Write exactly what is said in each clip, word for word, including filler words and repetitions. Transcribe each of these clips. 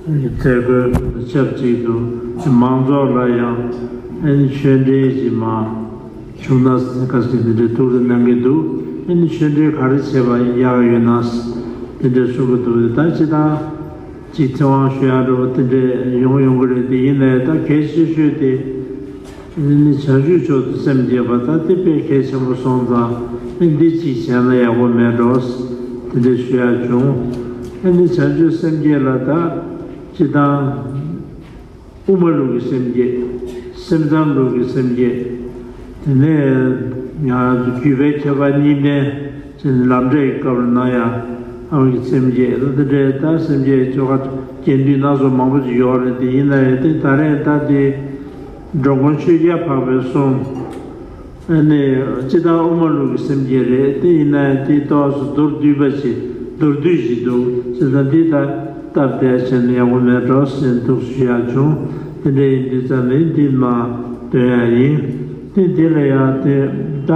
མཛད་སྒོའི་ཆབས་ཅིག་ཏུ་མང་ཚོགས་ལ་ཡང་ཨ་ནི་ཆོས་འབྲེལ་ཞིག་མ་བྱུང་ན་ཟེར་ཁ་ཤས་འདི་འདྲའི་ཐུགས་རེ་གནང་གི་འདུག་ཨ་ནི་ཆོས་འབྲེལ་ག་རེ་བྱས་པ་ཡག་ཡོད་ན་དེ་འདྲའི་གསུང་གི་འདུག་ད་ཅི་ད། ཅིག་ཚེ་དབང་ཞུ་ཡག་འདྲ་བོ་དེ་འདྲས་ཡོང་ཡོང་གི་རེད། དེ་ཡིན་ནའི་ད་གལ་ཆེ་ཤོས་དེ་ནི་བྱང་ཆུབ་མཆོག་ཏུ་སེམས་བསྐྱེད་པ་ད་དེ་དཔེ་གལ་ཆེན་པོ་སོང་ཙང་ཨེ་འདི་གཅིག་བྱས་ན་ཡག་པོ་མེད་འགྲོ། དེ་འདྲས་ཞུ་ཡག་བྱུང་། ཨེ་ནི་བྱང་ཆུབ་སེམས་བསྐྱེད་ལ་ད་ཅི་དང་། དབུ་མ་ལུགས་ཀྱི་སེམས་བསྐྱེད། སེམས་ཙམ་ལུགས་ཀྱི་སེམས་བསྐྱེད། དེ་ནས་ང་རྒྱུད་པའི་ཁྱད་པར་གཉིས་ལྡན་ཅན་ལམ་འབྲས་ཀྱི་སྐབས་ལ་ན་ཡང་ཨ་མ་གི་སེམས་བསྐྱེད་ལ་དེ་འདྲའི་ད་སེམས་བསྐྱེད་ཆོ་ག་རྒྱན་སྡུད་སྣ་ཚོགས་མང་པོ་ཅིག་ཡོད་རེད། དེ་ཡིན་ན་ཡང་དེ་ད་རེས་ད་དེ་འགྲོ་མགོན་ཆོས་རྒྱལ་འཕགས་པའི་གསུང་། ཨ་ནི་སྤྱི་བཏང་དབུ་མ་ལུགས་ཀྱི་སེམས་བསྐྱེད་རེད། དེ་ཡིན་ན་ཡང་དེ་ཏོག་ཙམ་མདོར་བསྡུས་པ་ཞིག་མདོར་བསྡུས་ཤིག་འདུག་ཅེས་དང་འདི་ལྟར་སྟབས་བདེ་བྱས་ན་ཡག་པོ་མེད་འགྲོ་ཟེར་འདུག་ཞུ་ཡག་བྱུང་། དེ་འདྲ་ཡིན་དུས་ཙམ་ནས་འདི་མ་འདོན་ཡག་ཡིན། དེ་དེ་ལ་ཡང་དེ་ད།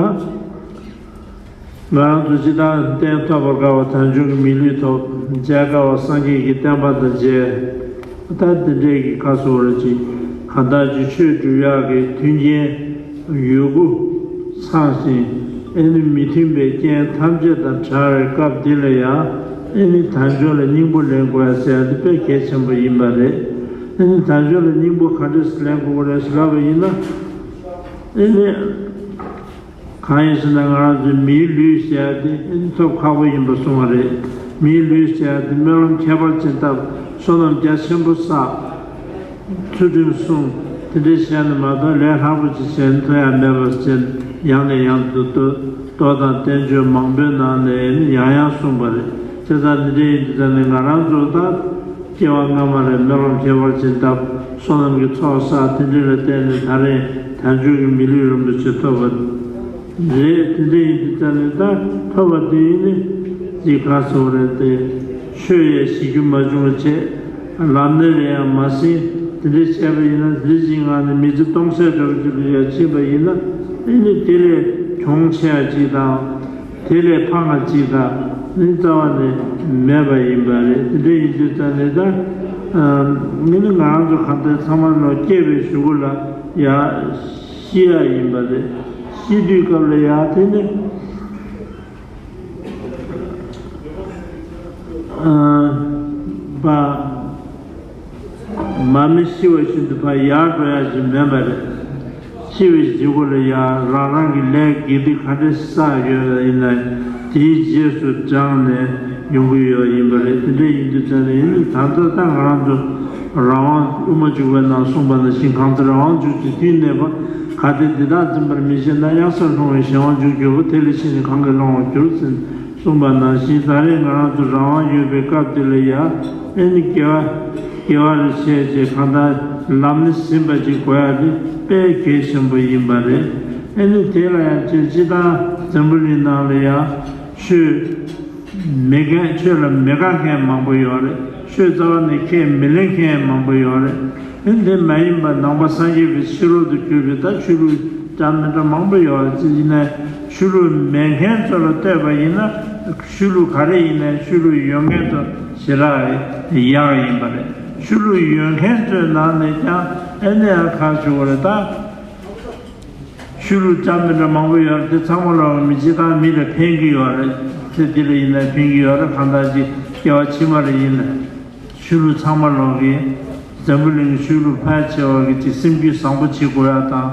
ང་རང་ཚོ་སྤྱི་བཏང་གཏན་ཐོབ་པར་དཀའ་བ་དལ་འབྱོར་གྱི་མི་ལུས་ཐོབ། མཇལ་དཀའ་བ་སངས་རྒྱས་ཀྱི་བསྟན་པ་དང་མཇལ། ད་འདི་འདྲའི་གི་ཁ་གསོ་བར་ཅིག་གང་ལྟར་གྱི་ཆོས་སྒྲུབ་ཡག་གི་མཐུན་རྐྱེན་ཡོད་རྒུ་ཚང་ཞིང་ཨེ་ནི་མི་མཐུན་པའི་རྐྱེན་ཐམས་ཅད་དང་བྲལ་བའི་སྐབས་འདི་ལ་ཡང་ཨེ་ནི་དལ་འབྱོར་ལ་སྙིང་པོ་ལེན་དགོས་ཡ་ཟེར་ཡ་འདི་དཔེ་གལ་ཆེན་པོ་ཡིན་པ་རེད། ཨེ་ནི་དལ་འབྱོར་ལ་སྙིང་པོ་ག་འདྲས་ལེན་དགོས་རེད་ཟེར་ལབ་པ་ཡིན་ན་ཨེ་ནི། གང་ཡིན་ཟེར་ན་ང་རང་ཚོའི་མིའི་ལུས་ཟེར་ཡ་དེ་ཐོབ་ཁག་པོ་ཡིན་པ་གསུངས་པ་རེད། མིའི་ལུས་ཟེར་ཡ་དེ་སྨོན་ལམ་ཁྱད་པར་ཅན་བཏབ། བསོད་ནམས་རྒྱ་ཆེན་པོ་བསགས། ཚུལ་ཁྲིམས་སྲུང་། དེ་འདྲས་བྱས་ནས་མ་གཏོགས་ལས་སླ་པོ་ཅིག་བྱས་ནས་ཐོན་ཡ་མེད་པ་ཟེར་ཡང་ནས་ཡང་དུ་མདོ་དང་བསྟན་བཅོས་མང་པོའི་ནང་ནས་ཡང་ཡང་གསུངས་པ་རེད། བྱས་ཙང་འདི་འདྲས་ཡིན་དུས་ཙང་ནས་ང་རང་ཚོ་ད། སྐྱེ་བ་སྔ་མ་ལ་སྨོན་ལམ་ཁྱད་པར་ཅན་བཏབ། བསོད་ནམས་ཀྱི་ཚོགས་བསགས། དེ་འདྲ་ལ་བརྟེན་ནས་ད་རེས་དལ་འབྱོར་གྱི་མི་ལུས་རིན་པོ་ཆེ་ཐོབ་པ་རེད། དེ་འདྲ་ཡིན་དུས་ཙམ་ནས་ད་ཐོབ་པ་དེ་ཡིན་ནི་ཅིག་ག་སོགས་རེད་དེ། ཆོས་ཡང་ཞི་རྒྱུ་མ་བྱུང་བ་བྱས། ལམ་སྣེ་ལ་ཡང་མ་ཟིན། དེ་འདྲ་བྱས་པ་ཡིན་ན་རེ་ཞིག་ངང་ནས་མི་ཚེ་སྟོང་ཟད་འདྲ་བོ་ཅིག་ལ་ཡང་ཕྱིན་པ་ཡིན་ན་ཨེ་ནི་དེ་ལས་གྱོང་ཆེ་བ་ཅིག་དང་། དེ་ལས་ཕངས་པ་ཅིག་དང་ནི་རྩ་བ་ནས་མེད་པ་ཡིན་པ་རེད། དེ་འདྲ་ཡིན་དུས་ཙམ་ནས་ད་ངས་ནི་ང་རང་ཚོ་གང་ལྟར་ཚང་མ་ལོ་སྐྱེས་པའི་གཞུག་གུ་ལ་ཡང་ཤི་ཡ་ཡིན་པ་རེད། ཤི་དུས་སྐབས་ལ་ཡང་དེ་ནི་པ། མ་མི་ཤི་བ་བཞིན་དུ་ཕར་ཡར་འགྲོ་ཡ་ཞིག་མེད་པ་རེད། ཤི་བའི་གཞུག་གུ་ལ་ཡང་རང་རང་གི་ལས་དགེ་སྡིག་ག་འདྲ་བསགས་ཡོད་ཡིན་ན་དེའི་རྗེས་སུ་འབྲངས་ནས་ཡོང་གི་ཡོད་ཡིན་པ་རེད། དེ་འདྲ་ཡིན་དུས་ཙམ་ནས་ཡིན་ད་ལྟ་ད་ང་རང་ཚོ་རང་དབང་དབུ་མ་འཇུག་པའི་ནང་གསུངས་པ་ནང་བཞིན་གང་དུ་རང་དབང་འཇུག་ཅིང་དེའི་གནས་པ་གལ་ཏེ་འདི་དག་འཛིན་པར་མི་བྱེད་ན་གཡང་སར་ལྷུང་བའི་གཞན་དབང་འཇུག་འགྱུར་རོ། དེ་ལས་ཕྱིས་ནི་གང་གིས་བསླང་བར་འགྱུར་ཟེར། གསུངས་པ་ནང་བཞིན་ད་རེས་ང་རང་ཚོ་རང་དབང་ཡོད་པའི་སྐབས་འདི་ལ་ཡང་ཨེ་ནི་དགེ་བ་དགེ་བ་རེ་བྱས་རྗེས་གང་ལྟར་ལམ་སྣེ་ཟིན་པ་ཅིག་དགོས་ཡ་དེ་དཔེ་གལ་ཆེན་པོ་ཡིན་པ་རེད། ཨེ་ནི་དེ་ལ་ཡང་ཅིག་སྤྱི་བཏང་འཛམ་བུ་གླིང་ནང་ལ་ཡང་ཆོས་མི་དགའ་ཆོས་ལ་མི་དགའ་མཁན་མང་པོ་ཡོད་རེད། ཆོས་རྩ་བ་ནས་ཁས་མི་ལེན་མཁན་མང་པོ་ཡོད་རེད། ཨེ་འདི་མ་ཡིན་པ་ནང་པ་སངས་རྒྱས་པའི་ཕྱི་རོལ་དུ་གྱུར་པའི་ད་ཆོས་ལུགས་འདྲ་མི་འདྲ་མང་པོ་ཡོད་རེད། ཅི་ཡིན་ན་ཆོས་ལུགས་མེད་མཁན་ཚོ་ལ་ལྟོས་པ་ཡིན་ན་ཆོས་ལུགས་ག་རེ་ཡིན་ནའི་ཆོས་ལུགས་ཡོད་མཁན་ཚོ་ཞེ་དྲག་ཡག་ཡིན་པ་རེད། ཆོས་ལུགས་ཡོད་མཁན་ཚོའི་ནང་ནས་ཀྱང་ཨེ་ནས་ཡང་ཁ་ཆེ་བོ་རེད་ད། ཆོས་ལུགས་འདྲ་མི་འདྲ་མང་པོ་ཡོད་རེད། དེ་ཚང་མ་ལ་མི་སྤྱི་བཏང་མི་ལ་ཕན་གྱི་ཡོད་རེད། ཚེ་འདི་ལ་ཡིན་ན་ཕན་གྱི་ཡོད་རེད། གང་ལྟར་ཅིག་སྐྱེ་བ་ཕྱི་མ་ལ་ཡིན་ན། ཆོས་ལུགས་ཚང་མ་ལོག་གི་འཛམ་བུ་གླིང་གི་ཆོས་ལུགས་ཕལ་ཆེ་བ་གི་ཅིག་སེམས་རྒྱུད་བཟང་པོ་བྱེད་དགོས་ཡ་དང་།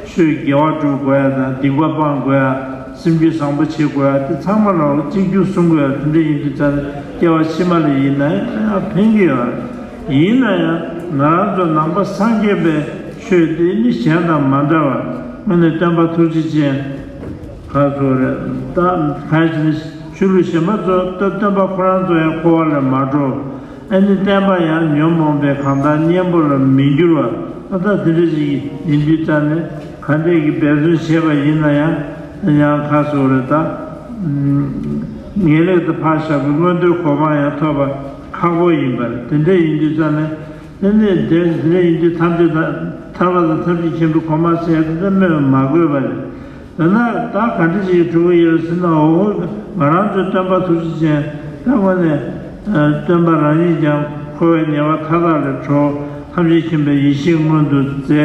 ཆོས་དགེ་བ་སྒྲུབ་དགོས་ཡ་དང་སྡིག་པ་སྤང་དགོས་ཡ། སེམས་རྒྱུད་བཟང་པོ་བྱེད་དགོས་ཡ་དེ་ཚང་མ་ལོག་གཅིག་གྱུར་སྲུང་དགོས་ཡ་དེ་འདྲ་ཡིན་དུས་ཙང་སྐྱེ་བ་ཕྱི་མ་ལ་ཡིན་ན་ཡང་ཕན་གྱི་ཡོད་རེད། ཡིན་ན་ཡང་ང་རང་ཚོ་ནང་པ་སངས་རྒྱས་པའི་ཆོས་དེ་ནི་གཞན་དང་མ་འདྲ་བར་དངོས་གནས་སྟོན་པ་ཐུགས་རྗེ་ཅན་ག་ཚོད་རེད་ད་གང་ཞིག་ནི་ཆོས་ལུགས་གཞན་པ་ཚོ་ད་སྟོན་པ་ཁོ་རང་ཚོ་ཡང་འཁོར་བ་ལས་མ་གྲོལ། ཨ་ནི་བསྟན་པ་ཡང་ཉོན་མོངས་པའི་གང་ཟག་གཉེན་པོ་ལ་མི་འགྱུར་བ། ཨ་ད་དེ་འདྲ་ཞིག་ཡིན་དུས་ཙང་ནས་ག་འདྲས་ཀྱི་འབད་བརྩོན་བྱས་པ་ཡིན་ན་ཡང་ཡང་ཁ་སོ་རེ་ད། ངེས་ལེགས་དུ་ཕར་བཞག་པའི་མངོན་མཐོའི་གོ་འཕང་ཡང་ཐོབ་པ་ཁག་པོ་ཡིན་པ་རེད། དེ་འདྲ་ཡིན་དུས་ཙང་ནས་དེ་ནས་དེ་འདྲ་ཡིན་དུས་ཐམས་ཅད་ཐར་པ་དང་ཐམས་ཅད་མཁྱེན་པའི་གོ་འཕང་ཟེར་ཡ་དེ་ཚོ་སྨོས་མ་དགོས་པ་རེད། ད་ན་ད་ག་འདྲ་ཞིག་གྲུབ་ཀྱི་ཡོད་ཟེར་ན། འོ་ང་རང་ཚོའི་སྟོན་པ་ཐུགས་རྗེ་ཅན་ད་དངོས་གནས་ སྟོན་པ་རང་ཉིད་ཀྱང་འཁོར་བའི་ཉེས་པ་མཐའ་དག་ལས་གྲོལ། ཐམས་ཅད་མཁྱེན་པའི་ཡེ་ཤེས་མངོན་དུ་མཛད།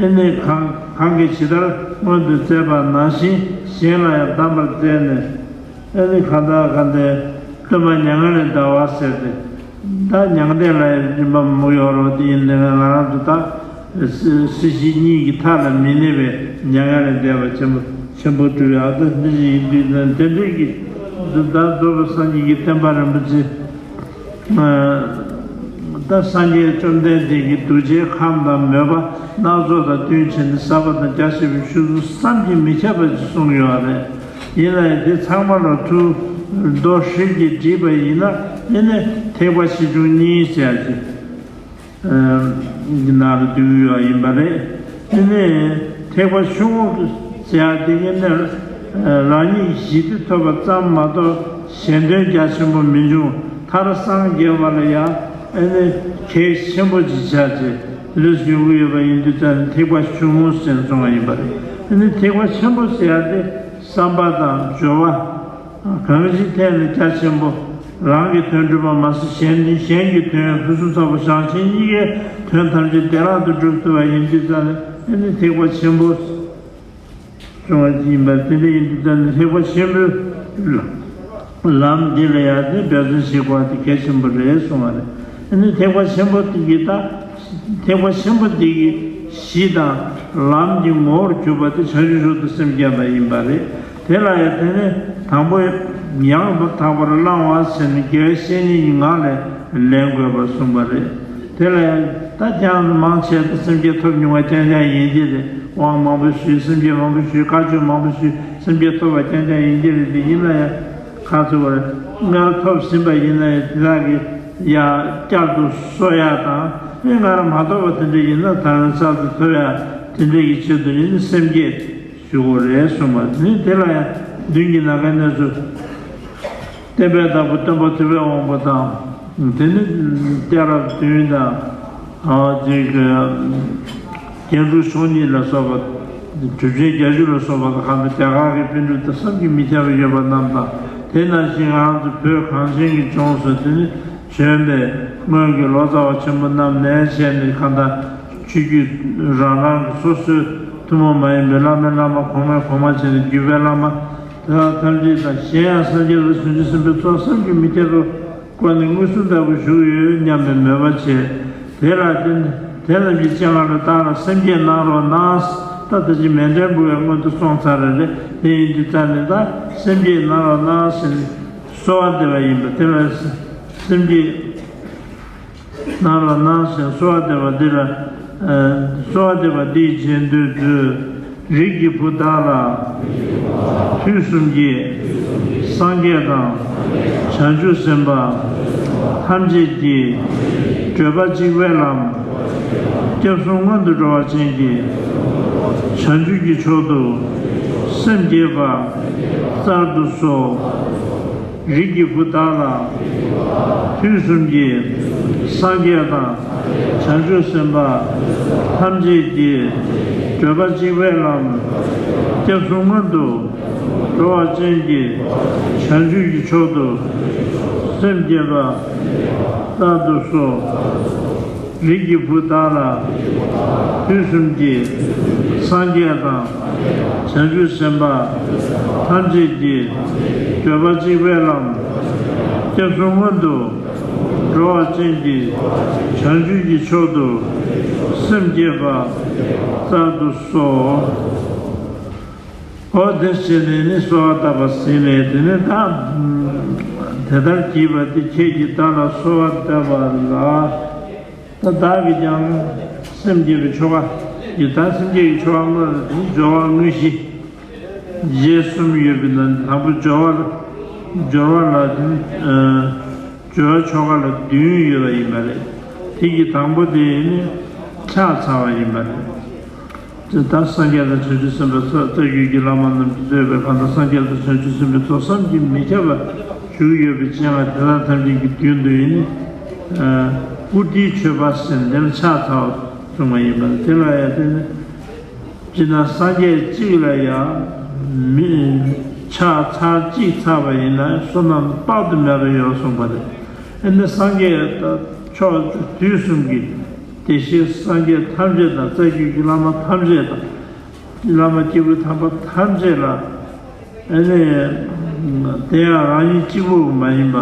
ཨེ་ནི་གང་གང་གིས་ཇི་ལྟར་མངོན་དུ་མཛད་པ་ནང་བཞིན་གཞན་ལ་ཡང་གདམས་པར་མཛད་ནས། ཨེ་ནི་གང་ལྟར་གང་ལྟར་སྟོན་པ་མྱ་ངན་ལས་འདའ་བ་ཟེར་ཏེ། ད་མྱང་འདས་ལ་ཡང་རིམ་པ་མང་པོ་ཡོད་རེད་པ། དེ་ཡིན་ནའི་ང་རང་ཚོ་ད་སྲིད་ཞི་གཉིས་ཀྱི་མཐའ་ལ་མི་གནས་པའི་མྱ་ངན་ལས་འདས་པ་ཆེན་པོ་ཆེན་པོ་སྒྲུབ་ཡག་ད་འདི་ཞིག་ཡིན་དུས་ཙང་དེ་འདྲའི་གི་ད་རྫོགས་པའི་སངས་རྒྱས་ཀྱི་བསྟན་པ་རིན་པོ་ཆེ། ད་སངས་རྒྱས་བཅོམ་ལྡན་འདས་ཀྱི་གདུལ་བྱའི་ཁམས་དང་མོས་པ་སྣ་ཚོགས་དང་བསྟུན་བྱས་ནས་ཟབ་པ་དང་རྒྱ་ཆེ་བའི་ཆོས་ཚུལ་བསམ་གྱིས་མི་ཁྱབ་པ་ཞིག་གསུངས་ཡོད་རེད། ཡིན་ན་ཡང་དེ་ཚང་མ་ལ་ཐུགས་རྡོ་ཧྲིལ་གྱིས་བསྒྲིལ་བ་ཡིན་ན། ཨེ་ནི་ཐེག་པ་ཆེ་ཆུང་གཉིས་ཟེར་ཡ་ཅིག་གི་ནང་ལ་འདུས་ཡོད་ཡིན་པ་རེད། ཨེ་ནི་ཐེག་པ་ཆུང་ངུ་ཟེར་ཡ་དེ་གི་ནི་རང་ཉིད་ཞི་བདེ་ཐོབ་པ་ཙམ་མ་གཏོགས་གཞན་དོན་རྒྱ་ཆེན་པོ་མི་འབྱུང་། མཐར་སངས་རྒྱས་པ་ལ་ཡང་ཨེ་ནི་གལ་ཆེན་པོ་ཅིག་ཆགས་ཏེ་སླེབས་ཡོང་གི་ཡོད་པ་ཡིན་དུས་ཙང་ནས་ཐེག་པ་ཆུང་ངུ་ཟེར་གསུངས་པ་ཡིན་པ་རེད། ཨེ་ནི་ཐེག་པ་ཆེན་པོ་ཟེར་ཡ་དེ་བསམ་པ་དང་སྦྱོར་བ་གང་ཅིའི་ཐད་ནས་རྒྱ་ཆེན་པོ། རང་གི་དོན་སྒྲུབ་པ་མ་ཟད་གཞན་གཞན་གྱི་དོན། ཕུན་སུམ་ཚོགས་པ་བྱང་ཆེན་གཉིས་ཀའི་དོན་ཐམས་ཅད་བདེ་བླག་ཏུ་སྒྲུབ་ཐུབ་པ་ཡིན་དུས་ཙང་ནས་ཨེ་ནི་ཐེག་པ་ཆེན་པོ་གསུངས་པ་ཡིན་པ་དེ་འདྲ་ཡིན་དུས་ཙང་ནས་ཐེག་པ་ཆེན་པོའི་ལམ་འདི་ལ་ཡང་དེ་འབད་བརྩོན་བྱེད་དགོས་པ་དེ་གལ་ཆེན་པོ་རེད་གསུངས་པ་རེད། ཨེ་ནི་ཐེག་པ་ཆེན་པོ་དེ་གི་ད་ཐེག་པ་ཆེན་པོ་དེ་གི་གཞི་དང་ལམ་གྱི་ངོ་བོར་གྱུར་པ་དེ་བྱང་ཆུབ་མཆོག་ཏུ་སེམས་བསྐྱེད་པ་ཡིན་པ་རེད། དེ་ལ་ཡང་དེ་ནི་དང་པོ་ཡང་དག་པར་བླང་བ་ཟེར་ནས་དགེ་བའི་བཤེས་གཉེན་གྱི་ངག་ལས་ལེན་དགོས་པར་གསུངས་པ་རེད། དེ་ལ་ཡང་ད་ཀྱང་མང་ཆེ་ད་སེམས་བསྐྱེད་ཐོབ་མྱོང་བ་རྐྱང་རྐྱང་ཡིན་གྱི་རེད། དབང་མང་པོ་ཞུས། སེམས་བསྐྱེད་མང་པོ་ཞུས། བཀའ་ཆོས་མང་པོ་ཞུས། སེམས་བསྐྱེད་ཐོབ་པ་རྐྱང་རྐྱང་ཡིན་གྱི་རེད། དེ་ཡིན་ན་ཡང་ཁ་ཚུ་བར་སྔར་ཐོབ་ཟིན་པ་ཡིན་ན་ཡང་དེ་དག་གི་ཡང་བསྐྱར་དུ་གསོ་ཡ་དང་། ཨེ་སྔར་མ་ཐོབ་པ་དེ་འདྲ་ཡིན་ན་ད་རུང་གསར་དུ་ཐོབ་ཡ་དེ་འདྲ་གི་ཆེད་དུ་ཡིན་ན་སེམས་བསྐྱེད་ཞུ་དགོས་རེད་གསུངས་པ་ནི། དེ་ལ་ཡང་མདུན་གྱི་ནམ་མཁའི་གནས་ཚུལ། བསྟན་པའི་བདག་པོ་སྟོན་པ་ཐུབ་པའི་དབང་པོ་དང་། དེ་ནི་སྐྱེས་རབས་བདུན་དང་། ཨ་ཅིག་རྒྱན་དྲུག་མཆོག་གཉིས་ལ་སོགས་པ། གྲུབ་ཆེན་བརྒྱད་ཅུ་ལ་སོགས་པ་དང་། གང་ལྟར་རྒྱ་གར་གྱི་པཎ་གྲུབ་དང་བསམ་གྱིས་མི་ཁྱབ་པ་ཡོད་པ་རྣམས་དང་། དེ་ནང་བཞིན་ང་རང་ཚོ་བོད་གངས་ཅན་གྱི་ལྗོངས་སུ་དེ་ནི་བྱོན་པའི་སྔོན་གྱི་ལོ་ཙཱ་བ་ཆེན་པོ་རྣམས་ནས་བྱས་ནས། གང་ལྟར་ཆོས་བརྒྱུད་རང་རང་གི་སོ་སོའི་ཐུན་མོང་མ་ཡིན་པའི་བླ་མའི་བླ་མ། གོང་མའི་གོང་མ་བྱས་ནས་བརྒྱུད་པའི་བླ་མ་དེ་དག་ཐམས་ཅད་དང་། གཞན་ཡང་སངས་རྒྱས་དང་བྱང་ཆུབ་སེམས་དཔའི་ཚོགས་བསམ་གྱིས་མི་ཁྱབ་པའི་སྒོ་ནས་མངོན་སུམ་ལྟ་བུ་བཞུགས་ཡོད་སྙམ་པའི་མོས་པ་བྱས། དེ་ལ་བརྟེན་དེ་རྣམས་ཀྱི་སྤྱན་སྔར་ལ་བདག་ལ་སེམས་བསྐྱེད་གནང་རོགས་གནང་། ད་ད་ཅི་མཎྜལ་འབུལ་བའི་སྔོན་དུ་སོང་ཚར་རེད། དེ་ཡིན་དུས་ཙང་ནས་ད་སེམས་བསྐྱེད་གནང་རོགས་གནང་ཟེར་ནས་གསོལ་བ་འདེབས་པ་ཡིན་པ། དེ་ལ་སེམས་བསྐྱེད་གནང་རོགས་གནང་ཞེས་གསོལ་བ་འདེབས་པ་འདི་ལ། ཨ་གསོལ་བ་འདེབས་པ་འདི་ཡི་རྗེས་ཟློས་མཛོད། རིགས་ཀྱི་བུ་བདག་ལ། དུས་གསུམ་གྱི། སངས་རྒྱས་དང་། བྱང་ཆུབ་སེམས་དཔའ། ཐམས་ཅད་ཀྱིས། བགྲོད་པ་གཅིག་པའི་ལམ། སྐྱབས་གསུམ་སྔོན་དུ་འགྲོ་བ་ཅན་གྱི། བྱང་ཆུབ་ཀྱི་མཆོག་ཏུ། སེམས་བསྐྱེད་པ། སྩལ་དུ་གསོལ། རིགས་ཀྱི་བུ་བདག་ལ། དུས་གསུམ་གྱི། སངས་རྒྱས་དང་། བྱང་ཆུབ་སེམས་དཔའ། ཐམས་ཅད་ཀྱིས། བགྲོད་པ་གཅིག་པའི་ལམ། སྐྱབས་གསུམ་སྔོན་དུ། འགྲོ་བ་ཅན་གྱི། བྱང་ཆུབ་ཀྱི་མཆོག་ཏུ། སེམས་བསྐྱེད་པ། སྩལ་དུ་གསོལ། རིགས་ཀྱི་བུ་བདག་ལ། དུས་གསུམ་གྱི། སངས་རྒྱས་དང་། བྱང་ཆུབ་སེམས་དཔའ། ཐམས་ཅད་ཀྱིས། བགྲོད་པ་གཅིག་པའི་ལམ། སྐྱབས་གསུམ་སྔོན་དུ། འགྲོ་བ་ཅན་གྱི། བྱང་ཆུབ་ཀྱི་མཆོག་ཏུ། སེམས་བསྐྱེད་པ། སྩལ་དུ་གསོལ། འོ་དེ་བྱས་ནས་ནི་གསོལ་བ་བཏབ་པ་ཟིན་ནས། དེ་ནས་ད་དེ་ལྟར་བགྱིས་པ་དེ་ཁྱེད་ཀྱིས་བདག་ལ་གསོལ་བ་བཏབ་པ་ལ། ད་བདག་གིས་ཀྱང་སེམས་བསྐྱེད་པའི་ཆོ་ག་ཡི། ད་སེམས་བསྐྱེད་ཀྱི་ཆོ་ག་དངོས་ལ་དེ་ནི་སྦྱོར་བ་དངོས་གཞི་རྗེས་གསུམ་ཡོད་པའི་ནང་དང་པོ་སྦྱོར་བ། སྦྱོར་བ་ལ་དེ་ནི་སྦྱོར་བ་ཆོ་ག་ལ་བདུན་ཡོད་པ་ཡིན་པ་རེད། དེ་གི་དང་པོ་དེ་ནི་ཕྱག་འཚལ་བ་ཡིན་པ་རེད། དེ་ལྟར་སངས་རྒྱས་དང་བྱང་ཆུབ་སེམས་དཔའ་རྩ་བརྒྱུད་ཀྱི་བླ་མ་རྣམས་ཀྱིས་གཙོས་པའི་གང་དག་སངས་རྒྱས་དང་བྱང་ཆུབ་སེམས་དཔའི་ཚོགས་བསམ་གྱིས་མི་ཁྱབ་པ་བཞུགས་ཡོད་པའི་སྤྱན་སྔར་དེ་དག་ཐམས་ཅད་ཀྱི་མདུན་དུ་ཡིན་ནི། ཨ་པུ་ཏིའི་མཆོད་པ་ཟེར་འདི་ལ་ཕྱག་འཚལ་བ་གསུངས་པ་ཡིན་པ་རེད། དེ་ལ་ཡང་དེ་ནི་སྤྱིར་ན་སངས་རྒྱས་གཅིག་ལ་ཡང་མི་ཕྱག་འཚལ་གཅིག་འཚལ་བ་ཡིན་ན་བསོད་ནམས་དཔག་ཏུ་མེད་པ་ཡོད་གསུངས་པ་རེད། ཨ་ནི་སངས་རྒྱས་དང་ཕྱོགས་བཅུ་དུས་གསུམ་གྱི་བདེ་གཤེགས་སངས་རྒྱས་ཐམས་ཅད་དང་རྩ་བརྒྱུད་ཀྱི་བླ་མ་ཐམས་ཅད་དང་། བླ་མ་སྐྱེས་བུ་དམ་པ་ཐམས་ཅད་ལ། ཨ་ནི། དེ་ཡང་རང་ཉིད་གཅིག་པུ་མ་ཡིན་པ།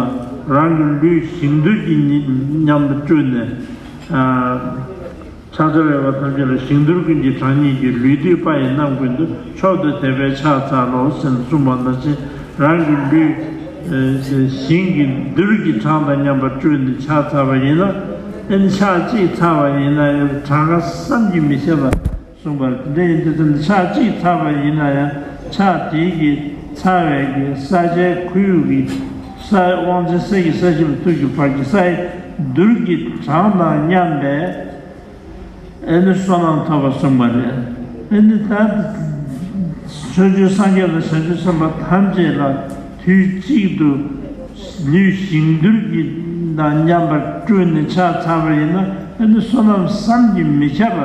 རང་གི་ལུས་ཞིང་དུལ་གྱི་ཉི་མཉམ་དུ་སྤྲུལ་ནས། ཨ། ཕྱག་འཚལ་བ་ཐམས་ཅད་ལ། ཞིང་དུལ་ཀུན་གྱི་གྲངས་སྙེད་ཀྱི། ལུས་བཏུད་པ་ཡི་རྣམ་ཀུན་ཏུ། མཆོག་ཏུ་དད་པས་ཕྱག་འཚལ་ལོ་ཟེར་གསུངས་པ་ནང་བཞིན། རང་གི་ལུས་ཨ་ཞིང་གི་དུལ་གྱི་གྲངས་དང་མཉམ་པར་སྤྲུལ་ནས་ཕྱག་འཚལ་བ་ཡིན་ན། ཨ་ནི་ཕྱག་གཅིག་འཚལ་བ་ཡིན་ན་ཡང་གྲངས་ཀ་བསམ་གྱིས་མི་ཁྱབ་པ། གསུངས་པ་རེད། དེ་འདྲ་ཡིན་དུས་ཙམ་ནས་ཕྱག་གཅིག་འཚལ་བ་ཡིན་ན་ཡང་། ཕྱག་དེའི་གི་འཚལ་བའི་གི་ས་ཆའི་ཁོར་ཡུག་གི་ས། དབང་ཆེན་ས་ཀྱི་ས་གཞི་ལ་ཐུག་གི་བར་གྱི་སའི་དུལ་གྱི་གྲངས་དང་མཉམ་པའི་ཨ་ནི་བསོད་ནམས་ཐོབ་པ་གསུངས་པ་རེད། ཨ་ནི་ད་ཕྱོགས་བཅུའི་སངས་རྒྱས་དང་བྱང་ཆུབ་སེམས་དཔའ་ཐམས་ཅད་ལ་དུས་གཅིག་ཏུ་ལུས་ཞིང་དུལ་གྱི་དང་མཉམ་པར་སྤྲུལ་ནས་ཕྱག་འཚལ་བ་ཡིན་ན། ཨ་ནི་བསོད་ནམས་བསམ་གྱིས་མི་ཁྱབ་པ།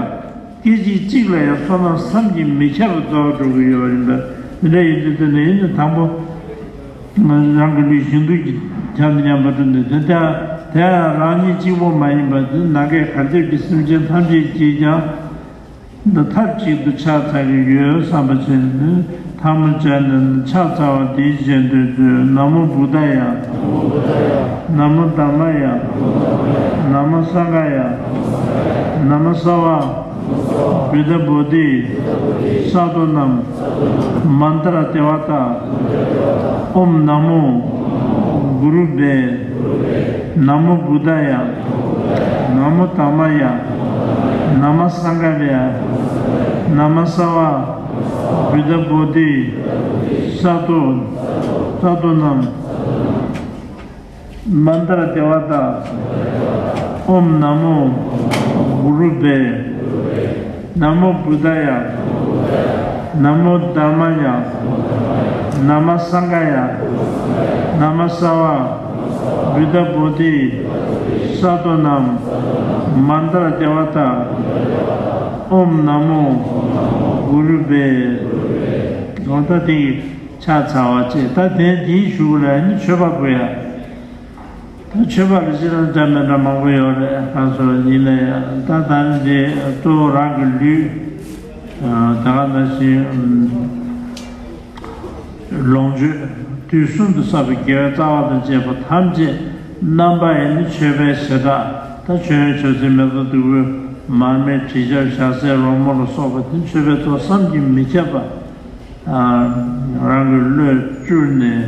སྐད་ཅིག་གཅིག་ལ་ཡང་བསོད་ནམས་བསམ་གྱིས་མི་ཁྱབ་པ་རྫོགས་འགྲོ་གི་ཡོད་པ་ཡིན་པ། དེ་འདྲ་ཡིན་དུས་དེ་ནས་ཡིན་ན་དང་པོ། རང་གི་ལུས་ཞིང་དུལ་གྱི་ཁྱབ་མཉམ་པར་སྤྲུལ་ནས། དེ་ལྟར་དེ་ཡང་རང་ཉིད་གཅིག་པུ་མ་ཡིན་པ། དེ་ནམ་མཁའི་གར་ཁྱབ་ཀྱི་སེམས་ཅན་ཐམས་ཅད་ཀྱིས་ཀྱང་འདི་ཐབས་གཅིག་ཏུ་ཕྱག་འཚལ་གྱི་ཡོད་བསམ་པ་བྱས་ནས་ཐལ་མོ་སྦྱར་ནས་ཕྱག་འཚལ་བ་འདིའི་རྗེས་ཟློས་མཛོད། ན་མོ་བུདྡྷཱ་ཡ། ན་མོ་དྷརྨཱ་ཡ། ན་མོ་སངྒྷཱ་ཡ། ན་མོ་སརྦ། བུདྡྷ་བོ་དྷི། སཏྭ་ནམ། མནྟྲ་དེ་བ་ཏ། ཨོཾ་ན་མོ་གུ་རུ་བྷྱཿ། ན་མོ་བུདྡྷཱ་ཡ། ན་མོ་དྷརྨཱ་ཡ། ན་མོ་སངྒྷཱ་ཡ། ན་མོ་སརྦ། བུདྡྷ་བོ་དྷི། སཏྭ། སཏྭ་ནམ། མནྟྲ་དེ་བ་ཏ། ཨོཾ་ན་མོ་གུ་རུ་བྷྱཿ། ན་མོ་བུདྡྷཱ་ཡ། ན་མོ་དྷརྨཱ་ཡ། ན་མོ་སངྒྷཱ་ཡ། ན་མོ་སརྦ། བུདྡྷ་བོ་དྷི། སཏྭ་ནམ། མནྟྲ་དེ་བ་ཏ། ཨོཾ་ན་མོ་གུ་རུ་བྷྱཿ། འོ་ད་དེ་ཕྱག་འཚལ་བ་བྱས། ད་དེ་དེའི་གཞུག་ལ་ནི་མཆོད་པ་དགོས་ཡ། ད་མཆོད་པ་ལ་སྤྱིར་བཏང་འདྲ་མི་འདྲ་མང་པོ་ཡོད་རེད། གང་སོགས་ཡིན་ན་ཡང་ད་ད་ནི་དེ་གཙོ་བོ་རང་གི་ལུས། ད་ག་ནང་བཞིན་ལོངས་སྤྱོད་དུས་གསུམ་དུ་བསགས་པའི་དགེ་བའི་རྩ་བ་དང་བཅས་པ་ཐམས་ཅད་རྣམ་པ་ཡི་ནི་མཆོད་པའི་བྱེ་བྲག་ད་མཆོད་ཡོན་མཆོད་རྫས་མེ་ཏོག་བདུག་སྤོས་མར་མེ་དྲི་ཆབ་ཞལ་ཟས་རོལ་མོ་ལ་སོགས་པ་དེ་མཆོད་པའི་ཚོགས་བསམ་གྱིས་མི་ཁྱབ་པ། རང་གི་བློས་བཀྲུས་ནས།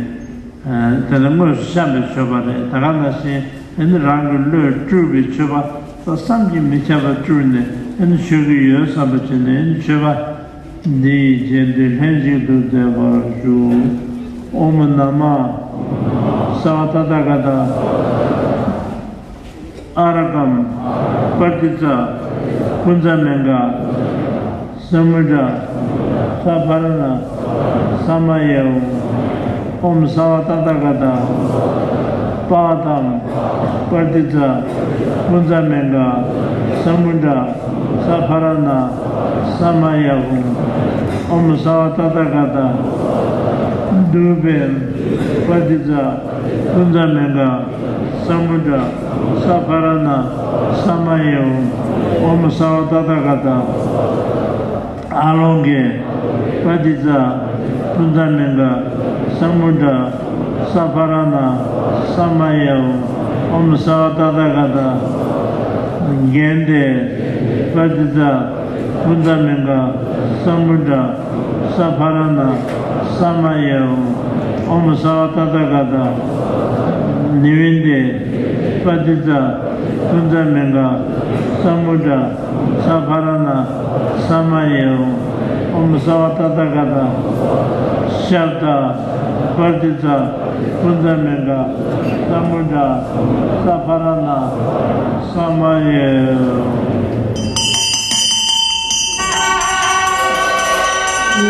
དེ་ལ་དངོས་སུ་བཤམས་པའི་མཆོད་པ་རེད། ད་ག་ནང་བཞིན་ཨ་ནི་རང་གི་བློས་བཀྲུས་པའི་མཆོད་པ་ད་བསམ་གྱིས་མི་ཁྱབ་པ་བཀྲུས་ནས་ཨ་ནི་མཆོད་ཀྱི་ཡོད་བསམ་པ་བྱས་ནས་ཨ་ནི་མཆོད་པ་འདི་ཡི་རྗེས་ཟློས་ལྷན་ཅིག་ཏུ་མཛད་པར་ཞུ། ཨོཾ་ན་མཿསྭ་ཏ་ཐཱ་ག་ཏ། ཨཱ་ར་ཀཾ། པྲ་ཏཱིཙྪ། པུཉྩ་མུཉྒ། ས་མུ་ཌ། ས་ཕ་ར་ཎ། ས་མ་ཡེ་ཝཾ། ཨོཾ་སརྦ་ཏ་ཐཱ་ག་ཏ། པཱ་ཏཾ། པྲ་ཏཱིཙྪ། པུཉྩ་མུཉྒ། ས་མུ་ཌ། ས་ཕ་ར་ཎ། ས་མ་ཡེ་ཝཾ། ཨོཾ་སརྦ་ཏ་ཐཱ་ག་ཏ། དཱུ་པཾ། པྲ་ཏཱིཙྪ། པུཉྩ་མུཉྒ། ས་མུ་ཌ། ས་ཕ་ར་ཎ། ས་མ་ཡེ་ཝཾ། ཨོཾ་སརྦ་ཏ་ཐཱ་ག་ཏ། ཨཱ་ལོ་ཀེ། པྲ་ཏཱིཙྪ། པུཉྩ་མུཉྒ། ས་མུ་ཌ། ས་ཕ་ར་ཎ། ས་མ་ཡེ་ཝཾ། ཨོཾ་སརྦ་ཏ་ཐཱ་ག་ཏ། གནྡྷེ། པྲ་ཏཱིཙྪ། པུཉྩ་མུཉྒ། ས་མུ་ཌ། ས་ཕ་ར་ཎ། ས་མ་ཡེ་ཝཾ། ཨོཾ་སརྦ་ཏ་ཐཱ་ག་ཏ། ནི་བྷཱུ་ཏི། པྲ་ཏཱིཙྪ། པུཉྩ་མུཉྒ། ས་མུ་ཌ། ས་ཕ་ར་ཎ། ས་མ་ཡེ་ཝཾ། ཨོཾ་སརྦ་ཏ་ཐཱ་ག་ཏ། ཤབྡ། པྲ་ཏཱིཙྪ། པུཉྩ་མུཉྒ། ས་མུ་ཌ། ས་ཕ་ར་ཎ། ས་མ་ཡེ་ཝཾ།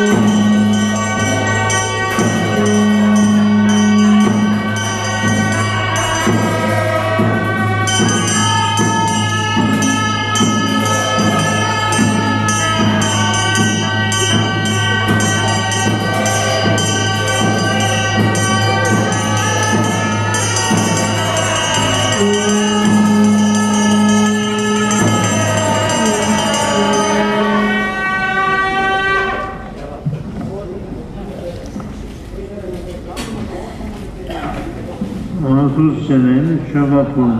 ཟེར་ནས་ནི་མཆོད་པ་ཕུལ།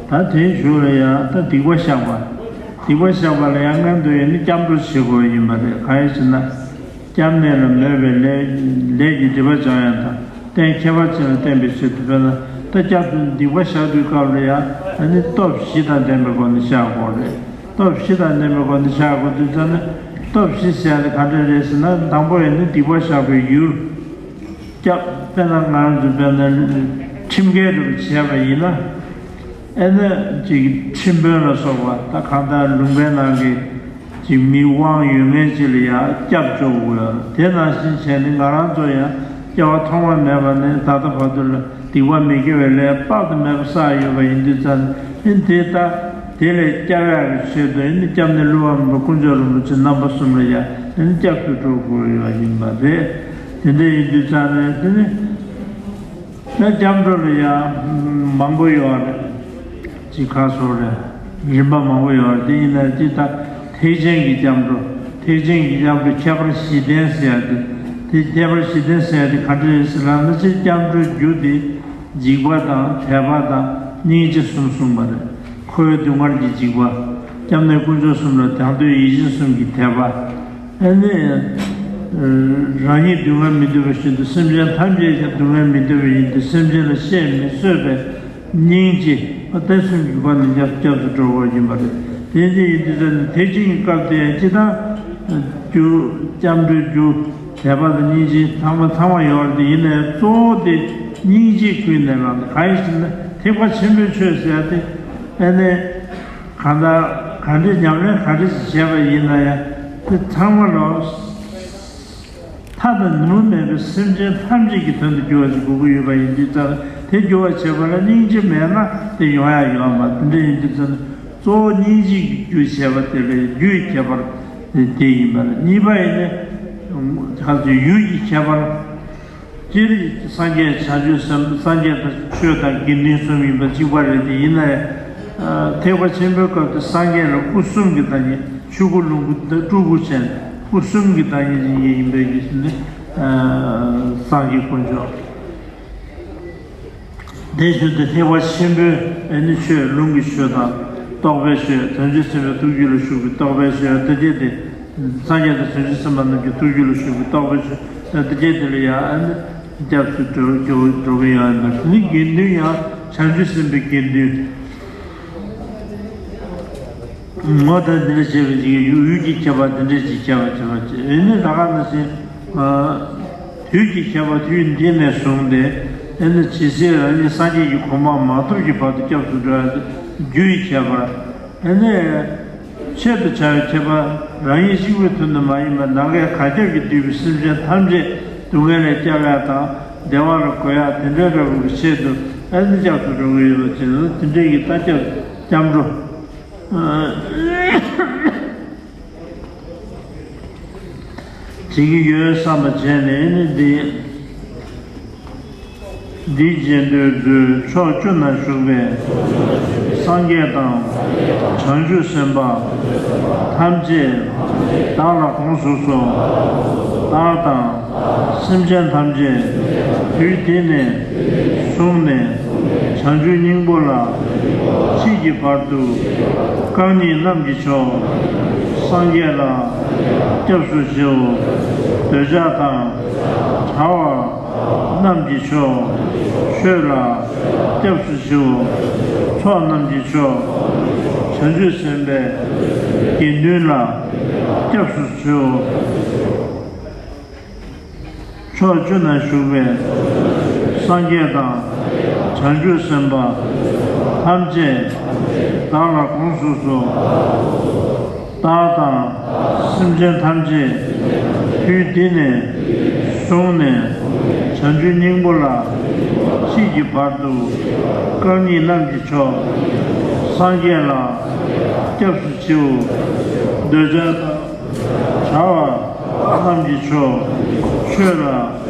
ད་དེའི་གཞུག་ལ་ཡང་ད་སྡིག་པ་བཤགས་པ། སྡིག་པ་བཤགས་པ་ལ་ཡང་སྔོན་དུ་ཡང་ནི་སྐྱབས་འགྲོ་བྱེད་དགོས་ཡིན་པ་རེད། གང་ཡིན་ཟེར་ན། སྐྱབས་གནས་ལ་མོས་པའི་ལས་ལས་ཀྱི་སྒྲིབ་པ་སྦྱང་ཡང་དང་། རྟེན་ཁྱད་པར་ཅན་ལ་བརྟེན་པའི་ཕྱིར་དུ། དཔེར་ན་ད་སྐྱབས་སུ་སྡིག་པ་བཤགས་དུས་སྐབས་ལ་ཡང་ཨ་ནི་སྟོབས་བཞི་དང་ལྡན་པའི་སྒོ་ནས་བཤགས་དགོས་རེད། སྟོབས་བཞི་དང་ལྡན་པའི་སྒོ་ནས་བཤགས་དགོས་དུས་ཙམ་ན། སྟོབས་བཞི་ཟེར་ཡ་དེ་ག་འདྲ་རེད་ཟེར་ན། དང་པོ་ཡང་ནི་སྡིག་པ་བཤགས་པའི་ཡུལ། སྐྱབས། དཔེར་ན་ང་རང་ཚོ་དཔེར་ན་ཁྲིམས་འགལ་འདྲ་བོ་བྱས་པ་ཡིན་ན། ཨེ་ན་ཅིག་ཁྲིམས་དཔོན་ལ་སོགས་པ་ད་གང་ལྟར་ལུང་པའི་ནང་གི་ཅིག་མི་དབང་ཡོད་མཁན་ཅིག་ལ་ཡང་སྐྱབས་བཅོལ་དགོས། དེ་ནང་བཞིན་བྱས་ནས་ང་རང་ཚོ་ཡང་སྐྱེ་བ་ཐོག་མ་མེད་པ་ནས་ད་ལྟ་བར་དུ་ལ་སྡིག་པ་མི་དགེ་བའི་ལས་དཔག་ཏུ་མེད་པ་བསགས་ཡོད་པ་ཡིན་དུས་ཙང་ནི། དེ་ལྟ། དེ་ལས་སྐྱབས་ཡག་གི་ཆེད་དུ་ཨེ་ནི་སྐྱབས་གནས་ཀླུ་པདྨ་དཀོན་མཆོག་རིན་པོ་ཆེ་རྣམ་པ་གསུམ་ལ་ཡང་ཨེ་ནི་སྐྱབས་སུ་འགྲོ་དགོས་ཡོད་ཡིན་པ་རེད། དེ་འདྲ་ཡིན་དུས་ཙང་ནས་དེ་ནི། ད་སྐྱབས་འགྲོ་ལ་ཡང་མང་པོ་ཡོད་རེད། ཅིག་ཁ་སོ་རེད། རིམ་པ་མང་པོ་ཡོད་རེད། དེ་ཡིན་ན་ཅིག་ད་ཐེག་ཆེན་གྱི་སྐྱབས་འགྲོ། ཐེག་ཆེན་གྱི་སྐྱབས་འགྲོ་ཁྱད་པར་བཞི་ལྡན་ཟེར་ཡ་དེ། དེ་ཁྱད་པར་བཞི་ལྡན་ཟེར་ཡ་དེ་ག་འདྲ་རེད་ཟེར་ལབ་ན། ཅིག་སྐྱབས་འགྲོའི་རྒྱུ་དེ་འཇིགས་པ་དང་དད་པ་དང་སྙིང་རྗེ་གསུམ་གསུངས་པ་རེད། འཁོར་བའི་སྡུག་བསྔལ་གྱི་འཇིགས་པ། སྐྱབས་གནས་དཀོན་མཆོག་གསུམ་ལ་དང་དོད་ཡིད་ཆེས་གསུམ་གྱི་དད་པ། ཨ་ནི། རང་ཉིད་སྡུག་བསྔལ་མི་འདོད་པ་བཞིན་དུ་སེམས་ཅན་ཐམས་ཅད་ཀྱང་སྡུག་བསྔལ་མི་འདོད་པ་ཡིན་ཏེ། སེམས་ཅན་ལ་བཤད་མི་བཟོད་པའི་སྙིང་རྗེ། ཨ་དེ་གསུམ་གྱི་སྒོ་ནས་སྐྱབས་སྐྱབས་སུ་འགྲོ་དགོས་ཡིན་པ་རེད། དེ་འདྲ་ཡིན་དུས་ཙམ་ནས་ཐེག་ཆེན་གྱི་སྐབས་དེ་ཡང་སྤྱིར་བཏང་རྒྱུ། སྐྱབས་འགྲོའི་རྒྱུ་དད་པ་དང་སྙིང་རྗེ་ཚང་མ་ཚང་མ་ཡོད་རེད། དེ་ཡིན་ནའི་གཙོ་བོ་དེ་སྙིང་རྗེ་ཀུན་ནས་བསླངས་ཏེ། གང་ཡིན་ཟེར་ན་ཐེག་པ་ཆེན་པོའི་ཆོས་ཟེར་ཡ་དེ་ཨ་ནི། གང་ལྟར་གང་འདྲའི་ཉམས་ལེན་གང་འདྲ་ཞིག་བྱས་པ་ཡིན་ན་ཡང་། དེ་ཚང་མ་ལོ། མཐའ་དང་ནུབ་མེད་པའི་སེམས་ཅན་ཐམས་ཅད་ཀྱི་དོན་དུ་འགྱུར་བ་ཞིག་དགོས་ཀྱི་ཡོད་པ་ཡིན་དུས་ཙང་། དེ་འགྱུར་བ་བྱེད་པ་ལ་སྙིང་རྗེ་མེད་ན་དེ་ཡོང་ཡ་ཡོད་མ་རེད། དེ་འདྲ་ཡིན་དུས་ཙང་གཙོ་བོ་སྙིང་རྗེ་གི་རྒྱུ་བྱས་པ་དེ་ལ་རྒྱུ་ཡི་ཁྱད་པར་དེ་ཡིན་པ་རེད། གཉིས་པ་ཡིན་ན། ཁ་ཚོའི་ཡུལ་གྱི་ཁྱད་པར། སྤྱིར་སངས་རྒྱས་བྱང་ཆུབ་སེམས། སངས་རྒྱས་དང་ཆོས་དང་དགེ་འདུན་གསུམ་ཡིན་པ་གཅིག་པ་རེད། དེ་ཡིན་ན་ཡང་། ཐེག་པ་ཆེན་པོའི་སྐབས་དུ་སངས་རྒྱས་ལ་སྐུ་གསུམ་གྱི་བདག་ཉིད། ཆོས་སྐུ་ལོངས་སྐུ་དང་སྤྲུལ་སྐུ་བྱས་ནས་སྐུ་གསུམ་གྱི་བདག་ཉིད་ཅིག་ཡིན་པའི་རྒྱུ་མཚན་ནི། སངས་རྒྱས་དཀོན་མཆོག་དེ་བཞིན་དུ་ཐེག་པ་ཆེན་པོའི་ཨ་ནི་ཆོས། ལུང་གི་ཆོས་དང་རྟོགས་པའི་ཆོས། བྱང་ཆུབ་སེམས་དཔའི་ཐུགས་རྒྱུད་ལ་ཞུགས་པའི་རྟོགས་པའི་ཆོས་དེ་གྱད་དེ། སངས་རྒྱས་དང་བྱང་ཆུབ་སེམས་དཔའ་རྣམས་ཀྱི་ཐུགས་རྒྱུད་ལ་ཞུགས་པའི་རྟོགས་པའི་ཆོས་དེ་གྱད་དེ་ལ་ཡང་ཨ་ནི་སྐྱབས་སུ་འགྲོ་འགྲོ་འགྲོ་གི་ཡོད་ཡིན་པ། དེ་ནི་དགེ་འདུན་ཡང་བྱང་ཆུབ་སེམས་དཔའི་དགེ་འདུན། ངོ་ད་འདི་འདྲ་བྱས་པའི་ཅིག་ཡུལ་གྱི་ཁྱད་པར་འདི་འདྲ་ཅིག་ཁྱད་པར་ཁྱད་པར་ཅིག་ཨེ་ནི་ད་ག་ནང་བཞིན། དུས་ཀྱི་ཁྱད་པར། དུས་འདི་ནས་བཟུང་སྟེ་ཨེ་ནི་ཇི་སྲིད་རང་ཉིད་སངས་རྒྱས་ཀྱི་གོ་འཕང་མ་ཐོབ་ཀྱི་བར་དུ་སྐྱབས་སུ་འགྲོ་ཡ་དེ་རྒྱུ་ཡི་ཁྱད་པར། ཨེ་ནི་ཆེད་དུ་བྱ་བའི་ཁྱད་པར། རང་ཉིད་གཅིག་པུའི་དོན་དུ་མ་ཡིན་པར་ནམ་མཁའི་གར་ཁྱབ་ཀྱིས་བསྡུས་པའི་སེམས་ཅན་ཐམས་ཅད་སྡུག་བསྔལ་ལས་སྐྱོབ་ཡ་དང་བདེ་བ་ལ་འགོད་ཡ་དེ་འདྲའི་འདྲ་བོ་གི་ཆེད་དུ་ཨེ་ནི་སྐྱབས་སུ་འགྲོ་གི་ཡོད་པ་བྱས་ན། དེ་འདྲའི་གི་ད་སྐྱབས་སྐྱབས་འགྲོ། བྱེད་ཀྱི་ཡོད་བསམ་པ་བྱས་ནས་ནི་འདི། འདི་རྗེས་ཟློས་མཛོད། ཕྱོགས་བཅུ་ན་བཞུགས་པའི་སངས་རྒྱས་དང་བྱང་ཆུབ་སེམས་དཔའ་ཐམས་ཅད་བདག་ལ་དགོངས་སུ་གསོལ། བདག་དང་སེམས་ཅན་ཐམས་ཅད་དུས་འདི་ནས་བཟུང་ནས་བྱང་ཆུབ་སྙིང་པོ་ལ་མཆིས་ཀྱི་བར་དུ་རྐང་གཉིས་རྣམས་ཀྱི་མཆོག་སངས་རྒྱས་ལ་སྐྱབས་སུ་མཆིའོ། འདོད་ཆགས་དང་བྲལ་བ་རྣམས་ཀྱི་མཆོག་ཆོས་ལ་སྐྱབས་སུ་མཆིའོ། ཚོགས་རྣམས་ཀྱི་མཆོག་བྱང་ཆུབ་སེམས་དཔའི་དགེ་འདུན་ལ་སྐྱབས་སུ་མཆིའོ། ཕྱོགས་བཅུ་ན་བཞུགས་པའི་སངས་རྒྱས་དང་བྱང་ཆུབ་སེམས་དཔའ་ཐམས་ཅད་བདག་ལ་དགོངས་སུ་གསོལ། བདག་དང་སེམས་ཅན་ཐམས་ཅད་དུས་འདི་ནས་བཟུང་ནས་བྱང་ཆུབ་སྙིང་པོ་ལ་མཆིས་ཀྱི་བར་དུ་རྐང་གཉིས་རྣམས་ཀྱི་མཆོག་སངས་རྒྱས་ལ་སྐྱབས་སུ་མཆིའོ། འདོད་ཆགས་དང་བྲལ་བ་རྣམས་ཀྱི་མཆོག་ཆོས་ལ་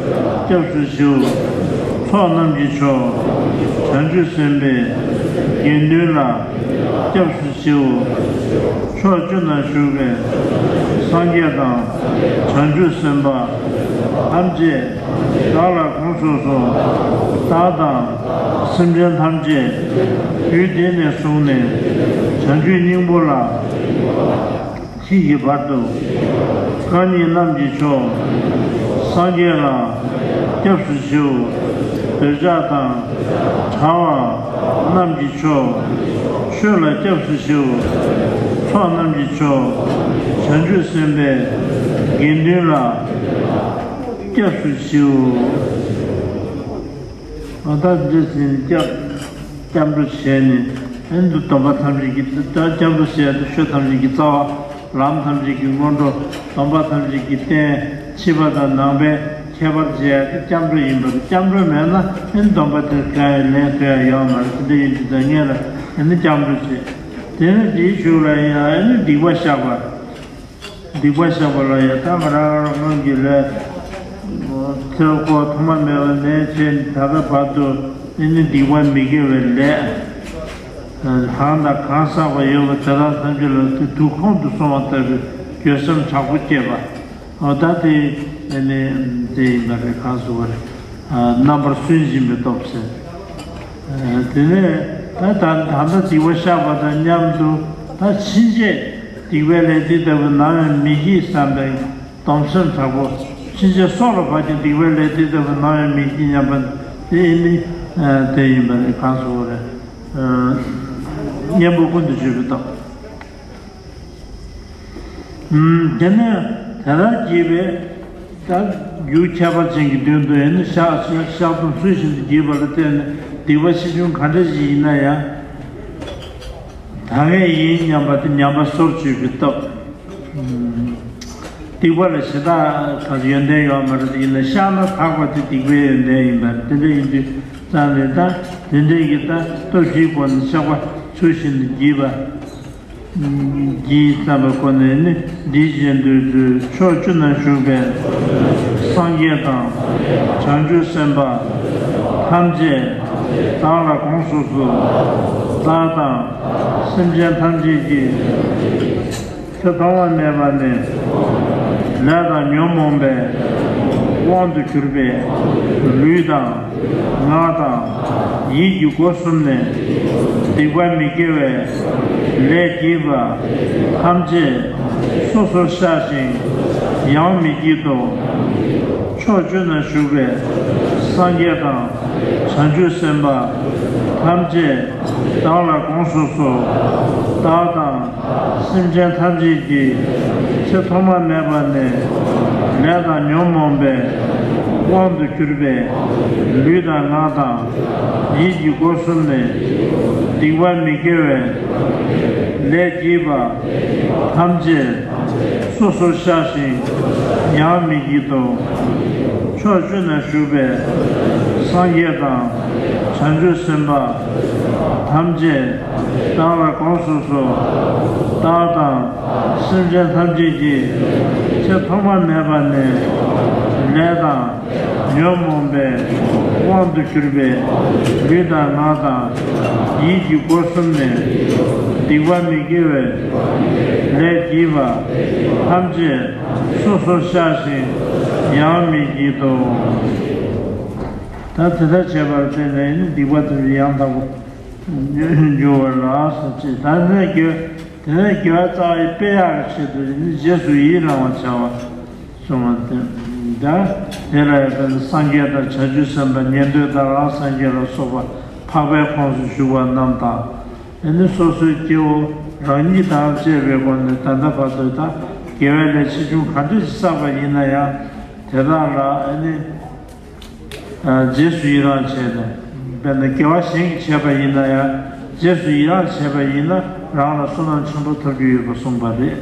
སྐྱབས་སུ་མཆིའོ། ཚོགས་རྣམས་ཀྱི་མཆོག་བྱང་ཆུབ་སེམས་དཔའི་ དགེ་འདུན་ལ་སྐྱབས་སུ་མཆིའོ། ཕྱོགས་བཅུ་ན་བཞུགས་པའི་སངས་རྒྱས་དང་བྱང་ཆུབ་སེམས་དཔའ་ཐམས་ཅད་བདག་ལ་དགོངས་སུ་གསོལ། བདག་དང་སེམས་ཅན་ཐམས་ཅད་དུས་འདི་ནས་བཟུང་ནས་བྱང་ཆུབ་སྙིང་པོ་ལ་མཆིས་ཀྱི་བར་དུ། རྐང་གཉིས་རྣམས་ཀྱི་མཆོག་སངས་རྒྱས་ལ་སྐྱབས་སུ་མཆིའོ། འདོད་ཆགས་དང་བྲལ་བ་རྣམས་ཀྱི་མཆོག་ཆོས་ལ་སྐྱབས་སུ་མཆིའོ། ཚོགས་རྣམས་ཀྱི་མཆོག་བྱང་ཆུབ་སེམས་དཔའི་དགེ་འདུན་ལ་སྐྱབས་སུ་མཆིའོ། ཨ་ད་འདི་ཟིན་སྐྱབས་སྐྱབས་འགྲོ་བྱས་ནས་ཨ་ནི་སྡོམ་པ་ཐམས་ཅད་ཀྱི་ད་སྐྱབས་འགྲོ་བྱས་ཏེ་ཆོས་ཐམས་ཅད་ཀྱི་རྩ་བ། ལམ་ཐམས་ཅད་ཀྱི་སྔོན་འགྲོ། སྡོམ་པ་ཐམས་ཅད་ཀྱི་རྟེན། ཕྱི་པ་དང་ནང་པའི་ཁྱད་པར་འབྱེད་ཡ་དེ་སྐྱབས་འགྲོ་ཡིན་པ་རེད། སྐྱབས་འགྲོ་མེད་ན་ཨ་ནི་སྡོམ་པ་དེ་གང་ཡང་ལེན་ཐུབ་ཡ་ཡོད་མ་རེད། དེ་འདྲ་ཡིན་དུས་ད་ངེད་ལ་ཨ་ནི་སྐྱབས་འགྲོ་བྱེད། དེ་ནས་དེའི་གཞུག་ལ་ཡང་ཨ་ནི་སྡིག་པ་བཤགས་པ། སྡིག་པ་བཤགས་པ་ལ་ཡང་ད་ང་རང་རང་སྔོན་གྱི་ལས་ཚེ་འཁོར་ཐོག་མ་མེད་པ་ནས་བྱས་ད་ལྟ་བར་དུ་ཨ་ནི་སྡིག་པ་མི་དགེ་བའི་ལས་གང་དང་གང་བསགས་པ་ཡོད་པ་དེ་དག་ཐམས་ཅད་ལ་དེ་དུག་ཁོང་དུ་སོང་བ་ལྟ་བུའི་འགྱོད་སེམས་དྲག་པོ་སྐྱེས་པ། འོ་ད་དེ་ཨ་ནི་དེ་ཡིན་པ་རེད། གང་ཟེར་བ་རེད། རྣམ་པར་སུན་འབྱིན་པའི་སྟོབས་ཟེར། དེ་ནས་ད་ད་ད་ལྟ་སྡིག་པ་བཤགས་པ་དང་མཉམ་དུ་ད་ཕྱིན་ཆད་སྡིག་པའི་ལས་འདི་ལྟ་བུ་ནམ་ཡང་མི་བགྱིད་བསམ་པའི་སྡོམ་སེམས་དྲག་པོ། ཕྱིན་ཆད་སྲོག་ལ་བབ་ཀྱང་སྡིག་པའི་ལས་འདི་ལྟ་བུ་ནམ་ཡང་མི་བགྱིད་སྙམ་པ་དེ་ནི་དེ་ཡིན་པ་རེད། གང་ཟེར་བ་རེད། གཉེན་པོ་ཀུན་ཏུ་སྤྱོད་པའི་སྟོབས། དེ་ནས་དེ་ལྟར་བགྱིས་པའི་ད་རྒྱུ་ཁྱད་པར་ཅན་གྱི་དོན་དུ་ཡང་ནི་བཤགས་བཤགས་སྡོམ་ཚུལ་བཞིན་དུ་བགྱིས་པ་ལ་བརྟེན་ནས་སྡིག་པ་ཆེ་ཆུང་ག་འདྲ་ཞིག་ཡིན་ན་ཡང་དག་ངེས་ཡིན་སྙམ་པ་དེ་ཉམས་པ་སོར་ཆུད་པའི་སྟོབས། སྡིག་པ་ལ་ཞེ་དྲག་ག་ཡོན་ཏན་ཡོད་མ་རེད། ཡིན་ན་བཤགས་ན་དག་པ་དེ་སྡིག་པའི་ཡོན་ཏན་ཡིན་པ་རེད། དེ་འདྲ་ཡིན་དུས་ཙང་ནས་ད་དེ་འདྲའི་གི་ད་སྟོབས་བཞིའི་སྒོ་ནས་བཤགས་པ་ཚུལ་བཞིན་དུ་བགྱིས་པ། བགྱིས་བསམ་པའི་སྒོ་ནས་ནི་འདི་བཞིན་དུ་ཕྱོགས་བཅུ་ན་བཞུགས་པའི་སངས་རྒྱས་དང་བྱང་ཆུབ་སེམས་དཔའ་ཐམས་ཅད་བདག་ལ་དགོངས་སུ་གསོལ། བདག་དང་སེམས་ཅན་ཐམས་ཅད་ཀྱི་ཚེ་ཐོག་མ་མེད་པ་ནས་ལས་དང་ཉོན་མོངས་པའི་དབང་དུ་གྱུར་པའི་ལུས་དང་ངག་དང་ཡིད་ཀྱི་སྒོ་གསུམ་ནས་སྡིག་པ་མི་དགེ་བའི་ལས་བགྱིས་པ་ཐམས་ཅད་སོ་སོར་བཤགས་ཤིང་ཡང་མི་བགྱིད་དོ། ཕྱོགས་བཅུ་ན་བཞུགས་པའི་སངས་རྒྱས་དང་བྱང་ཆུབ་སེམས་དཔའ་ཐམས་ཅད་བདག་ལ་དགོངས་སུ་གསོལ། བདག་དང་སེམས་ཅན་ཐམས་ཅད་ཀྱི་ཚེ་ཐོག་མ་མེད་པ་ནས་ལས་དང་ཉོན་མོངས་པའི་དབང་དུ་གྱུར་པའི་ལུས་དང་ངག་དང་ཡིད་ཀྱི་སྒོ་གསུམ་ནས་སྡིག་པ་མི་དགེ་བའི་ལས་བགྱིས་པ་ཐམས་ཅད་སོ་སོར་བཤགས་ཤིང་ཡང་མི་བགྱིད་དོ། ཕྱོགས་བཅུ་ན་བཞུགས་པའི་སངས་རྒྱས་དང་བྱང་ཆུབ་སེམས་དཔའ་ཐམས་ཅད་བདག་ལ་དགོངས་སུ་གསོལ། བདག་དང་སེམས་ཅན་ཐམས་ཅད་ཀྱི་ཚེ་ཐོག་མ་མེད་པ་ནས་ལས་དང་ཉོན་མོངས་པའི་དབང་དུ་གྱུར་པའི་ལུས་དང་ངག་དང་ཡིད་ཀྱི་སྒོ་གསུམ་ནས་སྡིག་པ་མི་དགེ་བའི་ལས་བགྱིས་པ་ཐམས་ཅད་སོ་སོར་བཤགས་ཤིང་ཡང་མི་བགྱིད་དོ། ད་དེ་ལྟར་བྱས་པར་བརྟེན་ནས་ནི་སྡིག་པ་དེ་ཡང་དག་པར་འགྱུར་བ་ལ་སོགས་ཅེས། ད་དེ་ནས་དགེ་དེ་ནས་དགེ་བ་རྩ་བ་སྤེལ་ཡག་གི་ཆེད་དུ་ནི་རྗེས་སུ་ཡི་རང་བར་བྱ་བ་གསུངས་པ་སྟེ། ད་དེ་ལ་ཡང་དཔེར་ན་སངས་རྒྱས་དང་བྱང་ཆུབ་སེམས་དཔའ་ཉན་ཐོས་དང་རང་སངས་རྒྱས་ལ་སོགས་པ་འཕགས་པའི་ཁོངས་སུ་ཞུགས་པ་རྣམས་དང་། ཨ་ནི་སོ་སོའི་སྐྱེ་བོ་རང་ཉིད་དང་བཅས་པའི་སྒོ་ནས་ད་ལྟ་བར་དུ་ད་དགེ་བའི་ལས་ཆེ་ཆུང་ག་འདྲ་ཞིག་བསགས་པ་ཡིན་ན་ཡང་དེ་དག་ལ་ཨ་ནི་རྗེས་སུ་ཡི་རང་བྱས་ནས། དཔེར་ན་དགེ་བ་གཞན་གྱིས་བྱས་པ་ཡིན་ན་ཡང་རྗེས་སུ་ཡི་རང་བྱས་པ་ཡིན་ན་རང་ལ་བསོད་ནམས་ཆེན་པོ་ཐོབ་ཀྱི་ཡོད་པ་གསུངས་པ་རེད།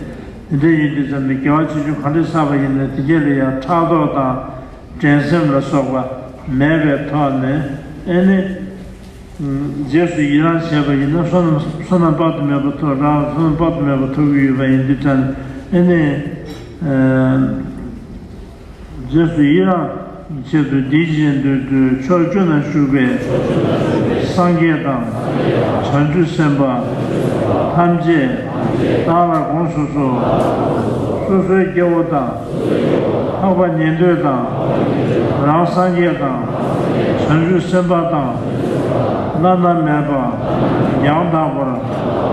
དེ་འདྲ་ཡིན་དུས་ཙམ་ནས་དགེ་བ་ཆེ་ཆུང་ག་འདྲ་བསགས་པ་ཡིན་ན་དེ་གས་ལ་ཡང་ཕྲག་དོག་དང་། འགྲན་སེམས་ལ་སོགས་པ་མེད་པའི་ཐོག་ནས་ཨེ་ནི། རྗེས་སུ་ཡི་རང་བྱས་པ་ཡིན་ན་བསོད་ནམས་བསོད་ནམས་དཔག་ཏུ་མེད་པ་ཐོབ། རང་བསོད་ནམས་དཔག་ཏུ་མེད་པ་ཐོབ་ཀྱི་ཡོད་པ་ཡིན་དུས་ཙང་ཨེ་ནི། རྗེས་སུ་ཡི་རང་ཆེད་དུ་འདི་བཞིན་དུ་ཕྱོགས་བཅུ་ན་བཞུགས་པའི་ སངས་རྒྱས་དང་། བྱང་ཆུབ་སེམས་དཔའ་ཐམས་ཅད་བདག་ལ་དགོངས་སུ་གསོལ། སོ་སོའི་སྐྱེ་བོ་དང་། འཕགས་པ་ཉན་ཐོས་དང་། རང་སངས་རྒྱས་དང་། བྱང་ཆུབ་སེམས་དཔའ་དང་། བླ་ན་མེད་པ་ཡང་དག་པར་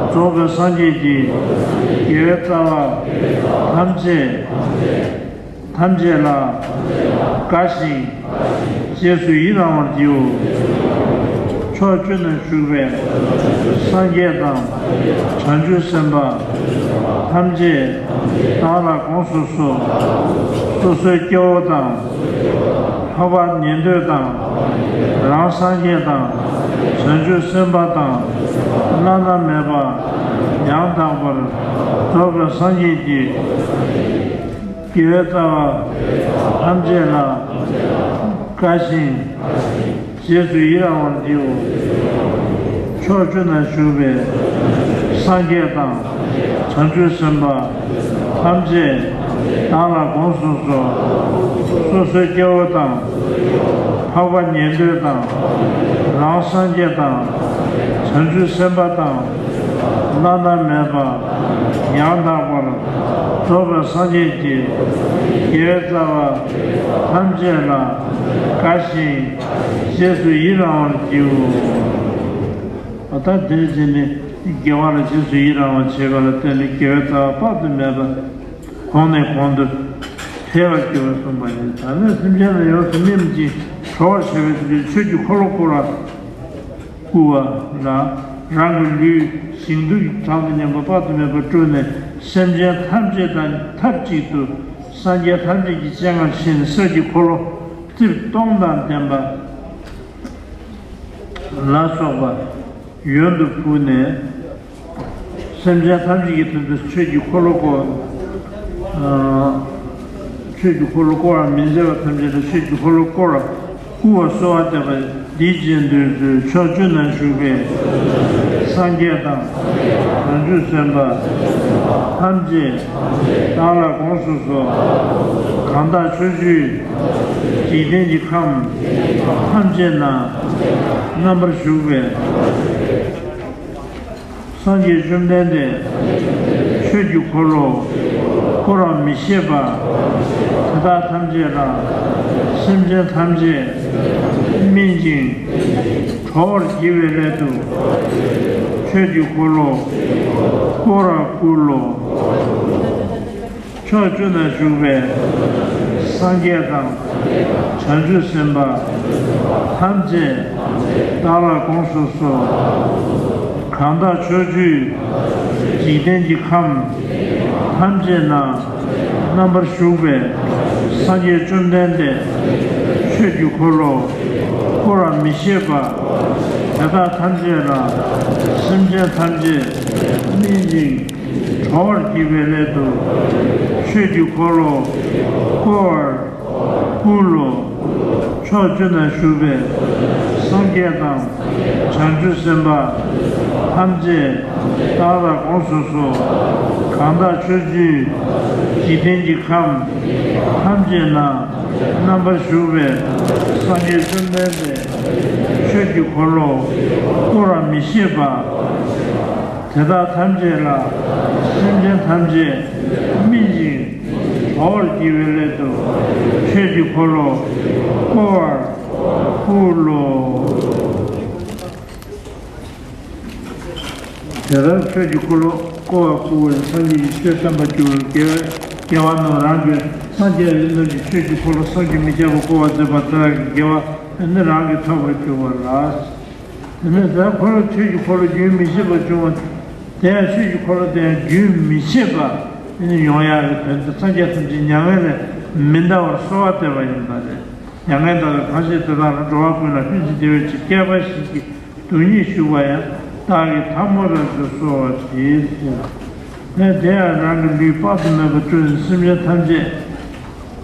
རྫོགས་པའི་སངས་རྒྱས་ཀྱི་དགེ་བའི་རྩ་བ་ཐམས་ཅད། ཐམས་ཅད་ལ་དགའ་ཞིང་རྗེས་སུ་ཡི་རང་བར་བགྱིའོ། ཕྱོགས་བཅུ་ན་བཞུགས་པའི་སངས་རྒྱས་དང་། བྱང་ཆུབ་སེམས་དཔའ་ཐམས་ཅད་བདག་ལ་དགོངས་སུ་གསོལ། སོ་སོའི་སྐྱེ་བོ་དང་། འཕགས་པ་ཉན་ཐོས་དང་། རང་སངས་རྒྱས་དང་། བྱང་ཆུབ་སེམས་དཔའ་དང་། བླ་ན་མེད་པ་ཡང་དག་པར་རྫོགས་པའི་སངས་རྒྱས་ཀྱི་དགེ་བའི་རྩ་བ་ཐམས་ཅད་ལ་དགའ་ཞིང་རྗེས་སུ་ཡི་རང་བར་བགྱིའོ། ཕྱོགས་བཅུ་ན་བཞུགས་པའི་སངས་རྒྱས་དང་། བྱང་ཆུབ་སེམས་དཔའ་ཐམས་ཅད་བདག་ལ་དགོངས་སུ་གསོལ། སོ་སོའི་སྐྱེ་བོ་དང་། འཕགས་པ་ཉན་ཐོས་དང་། རང་སངས་རྒྱས་དང་། བྱང་ཆུབ་སེམས་དཔའ་དང་། བླ་ན་མེད་པ་ཡང་དག་པར་རྫོགས་པའི་སངས་རྒྱས་ཀྱི་དགེ་བའི་རྩ་བ་ཐམས་ཅད་ལ་དགའ་ཞིང་རྗེས་སུ་ཡི་རང་བར་བགྱིའོ། ད་དེར་བྱས་ནས་དགེ་བ་ལ་རྗེས་སུ་ཡི་རང་བ་བྱེད་པ་ལ་བརྟེན་ནས་དགེ་བའི་རྩ་བ་དཔག་ཏུ་མེད་པ་གོང་ནས་གོང་དུ་འཕེལ་བར་འགྱུར་བར་གསུངས་པ་ཡིན། ད་ནི་སེམས་ཅན་ལ་ཡོངས་སུ་སྨིན་ཅིང་གྲོལ་བར་བྱ་བའི་ཕྱིར་ཆོས་ཀྱི་འཁོར་ལོ་བསྐོར་བ། བསྐུལ་བ་ལ། རང་གི་ལུས་ཞིང་དུ་གྲངས་སུ་མཉམ་པ་དཔག་ཏུ་མེད་པ་སྤྲུལ་ནས་སེམས་ཅན་ཐམས་ཅད་དང་ཐབས་ཅིག་ཏུ་སངས་རྒྱས་ཐམས་ཅད་ཀྱི་སྤྱན་སྔར་ཕྱིན་ནས་གསེར་གྱི་འཁོར་ལོ་རྩིབས་སྟོང་དང་ལྡན་པ་ལ་སོགས་པ་ཡོན་དུ་ཕུལ་ནས། སེམས་ཅན་ཐམས་ཅད་ཀྱི་དོན་དུ་ཆོས་ཀྱི་འཁོར་ལོ་བསྐོར། ཨ། ཆོས་ཀྱི་འཁོར་ལོ་བསྐོར་བར་མི་མཛད་པ་ཐམས་ཅད་ལ་ཆོས་ཀྱི་འཁོར་ལོ་བསྐོར་བར་བསྐུལ་བར་གསོལ་བ་འདེབས་པ། འདིའི་རྗེས་ཟློས་མཛོད། ཕྱོགས་བཅུ་ན་བཞུགས་པའི་སངས་རྒྱས་དང་། བྱང་ཆུབ་སེམས་དཔའ་ཐམས་ཅད་བདག་ལ་དགོངས་སུ་གསོལ། གང་དག་ཕྱོགས་བཅུའི་འཇིག་རྟེན་གྱི་ཁམས་ཐམས་ཅད་ན་རྣམ་པར་བཞུགས་པའི་སངས་རྒྱས་བཅོམ་ལྡན་འདས་ཆོས་ཀྱི་འཁོར་ལོ་བསྐོར་བ་མི་ཤེས་པ། དེ་དག་ཐམས་ཅད་ལ་སེམས་ཅན་ཐམས་ཅད་སྨིན་ཅིང་གྲོལ་བར་བགྱི་བའི་སླད་དུ་ཆོས་ཀྱི་འཁོར་ལོ་བསྐོར་བར་བསྐུལ་ལོ། ཕྱོགས་བཅུ་ན་བཞུགས་པའི་སངས་རྒྱས་དང་། བྱང་ཆུབ་སེམས་དཔའ་ཐམས་ཅད་བདག་ལ་དགོངས་སུ་གསོལ། གང་དག་ཕྱོགས་བཅུའི་འཇིག་རྟེན་གྱི་ཁམས་ཐམས་ཅད་ན་རྣམ་པར་བཞུགས་པའི་སངས་རྒྱས་བཅོམ་ལྡན་འདས་ཆོས་ཀྱི་འཁོར་ལོ་བསྐོར་བ་མི་ཤེས་པ། དེ་དག་ཐམས་ཅད་ལ་སེམས་ཅན་ཐམས་ཅད་སྨིན་ཅིང་གྲོལ་བར་བགྱི་བའི་སླད་དུ་ཆོས་ཀྱི་འཁོར་ལོ་བསྐོར་བར་བསྐུལ་ལོ། ཕྱོགས་བཅུ་ན་བཞུགས་པའི་སངས་རྒྱས་དང་། བྱང་ཆུབ་སེམས་དཔའ་ཐམས་ཅད་བདག་ལ་དགོངས་སུ་གསོལ། གང་དག་ཕྱོགས་བཅུའི་འཇིག་རྟེན་གྱི་ཁམས་ཐམས་ཅད་ན་རྣམ་པར་བཞུགས་པའི་སངས་རྒྱས་བཅོམ་ལྡན་འདས་ཆོས་ཀྱི་འཁོར་ལོ་བསྐོར་བ་མི་ཤེས་པ། དེ་དག་ཐམས་ཅད་ལ་སེམས་ཅན་ཐམས་ཅད་སྨིན་ཅིང་གྲོལ་བར་བགྱི་བའི་སླད་དུ་ཆོས་ཀྱི་འཁོར་ལོ་བསྐོར་བར་བསྐུལ་ལོ། དེ་ལྟར་ཆོས་ཀྱི་འཁོར་ལོ་བསྐོར་བར་བསྐུལ་བ་ནི་སངས་རྒྱས་ཀྱི་ཆོས་བསྟན་པར་འགྱུར་བའི་དགེ་བའི་དགེ་བ་རྣམས་རང་གི་སངས་རྒྱས་རྣམས་ཀྱི་ཆོས་ཀྱི་འཁོར་ལོ་བསམ་གྱིས་མི་ཁྱབ་པ་བསྐོར་བར་མཛད་པ་དེ་དག་གི་དགེ་བ་ནི་རང་གིས་ཐོབ་པར་འགྱུར་བ་ལ། དེ་ནས་ད་འཁོར་ལོ་ཆོས་ཀྱི་འཁོར་ལོ་རྒྱུན་མི་ཆད་པར་འབྱུང་བ། དེ་ཡང་ཆོས་ཀྱི་འཁོར་ལོ་དེ་ཡང་རྒྱུན་མི་ཆད་པ་ཡོང་ཡག་གི་དོན་དུ་སངས་རྒྱས་ཐམས་ཅད་མྱ་ངན་ལས་མི་འདའ་བར་གསོལ་བ་འདེབས་པ་ཡིན་པ་རེད། མྱ་ངན་འདའ་བའི་གང་ཞིག་དེ་དག་ལ་འགྲོ་བ་ཀུན་ལ་ལྷུན་གྱིས་བདེ་བའི་ཕྱིར། བསྐལ་པ་བཞི་གི་སྡུག་བསྔལ་ཞི་བར་ཡང་། བདག་གིས་ཐལ་མོ་སྦྱར་ཏེ་གསོལ་བ་འདེབས་ཟེར། ནས་དེ་ཡང་རང་གི་ལུས་དཔག་ཏུ་མེད་པ་སྤྲུལ་ནས་སེམས་ཅན་ཐམས་ཅད་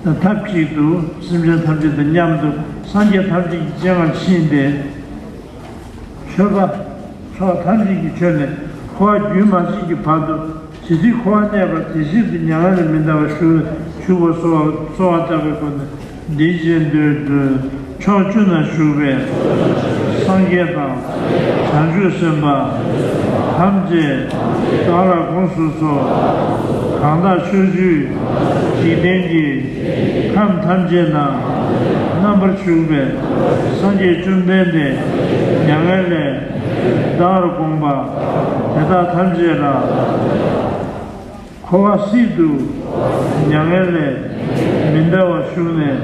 དང་ཐབས་ཅིག་ཏུ་སེམས་ཅན་ཐམས་ཅད་དང་མཉམ་དུ་སངས་རྒྱས་ཐམས་ཅད་ཀྱི་སྤྱན་སྔར་ཕྱིན་ཏེ། མཆོད་པ་སོགས་ཐམས་ཅད་ཀྱིས་མཆོད་ནས་འཁོར་བ་རྒྱུན་མ་ཆད་ཀྱི་བར་དུ་ཇི་སྲིད་འཁོར་བར་གནས་པ་དེ་སྲིད་དུ་མྱ་ངན་ལས་མི་འདའ་བར་བཞུགས་བཞུགས་པར་གསོལ་བ་གསོལ་བ་བཏབ་པའི་སྒོ་ནས་འདིའི་རྗེས་ཟློས་མཛོད། ཕྱོགས་བཅུ་ན་བཞུགས་པའི་སངས་ སངས་རྒྱས་དང་། བྱང་ཆུབ་སེམས་དཔའ་ཐམས་ཅད་བདག་ལ་དགོངས་སུ་གསོལ། གང་དག་ཕྱོགས་བཅུའི་འཇིག་རྟེན་གྱི་ཁམས་ཐམས་ཅད་ན་རྣམ་པར་བཞུགས་པའི་སངས་རྒྱས་བཅོམ་ལྡན་འདས་མྱ་ངན་ལས་འདའ་བར་དགོངས་པ་དེ་དག་ཐམས་ཅད་ལ། འཁོར་བ་སྲིད་དུ་མྱ་ངན་ལས་མི་འདའ་བར་བཞུགས་ནས།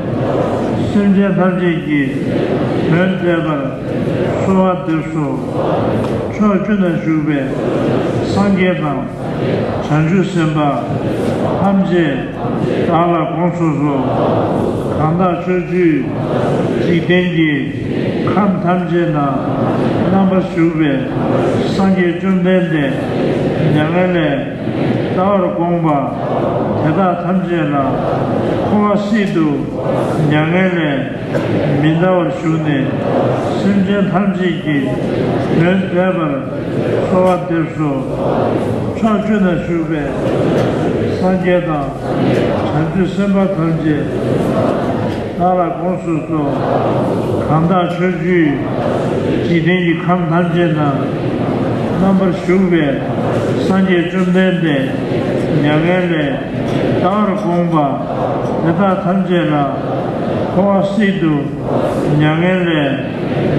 སེམས་ཅན་ཐམས་ཅད་ཀྱི་དོན་མཛད་པར་གསོལ་བ་འདེབས་སོ། ཕྱོགས་བཅུ་ན་བཞུགས་པའི་སངས་རྒྱས་དང་། བྱང་ཆུབ་སེམས་དཔའ་ཐམས་ཅད་བདག་ལ་དགོངས་སུ་གསོལ། གང་དག་ཕྱོགས་བཅུའི་འཇིག་རྟེན་གྱི་ཁམས་ཐམས་ཅད་ན་རྣམ་པར་བཞུགས་པའི་སངས་རྒྱས་བཅོམ་ལྡན་འདས་མྱ་ངན་ལས་འདའ་བར་དགོངས་པ་དེ་དག་ཐམས་ཅད་ལ། འཁོར་བ་སྲིད་དུ་མྱ་ངན་ལས་མི་འདའ་བར་བཞུགས་ནས། སེམས་ཅན་ཐམས་ཅད་ཀྱི་དོན་མཛད་པར་གསོལ་བ་འདེབས་སོ། ཕྱོགས་བཅུ་ན་བཞུགས་པའི་སངས་རྒྱས་དང་། བྱང་ཆུབ་སེམས་དཔའ་ཐམས་ཅད་བདག་ལ་དགོངས་སུ་གསོལ། གང་དག་ཕྱོགས་བཅུའི་འཇིག་རྟེན་གྱི་ཁམས་ཐམས་ཅད་ན་རྣམ་པར་བཞུགས་པའི་སངས་རྒྱས་བཅོམ་ལྡན་འདས་མྱ་ངན་ལས་འདའ་བར་དགོངས་པ་དེ་དག་ཐམས་ཅད་ལ། འཁོར་བ་སྲིད་དུ་མྱ་ངན་ལས་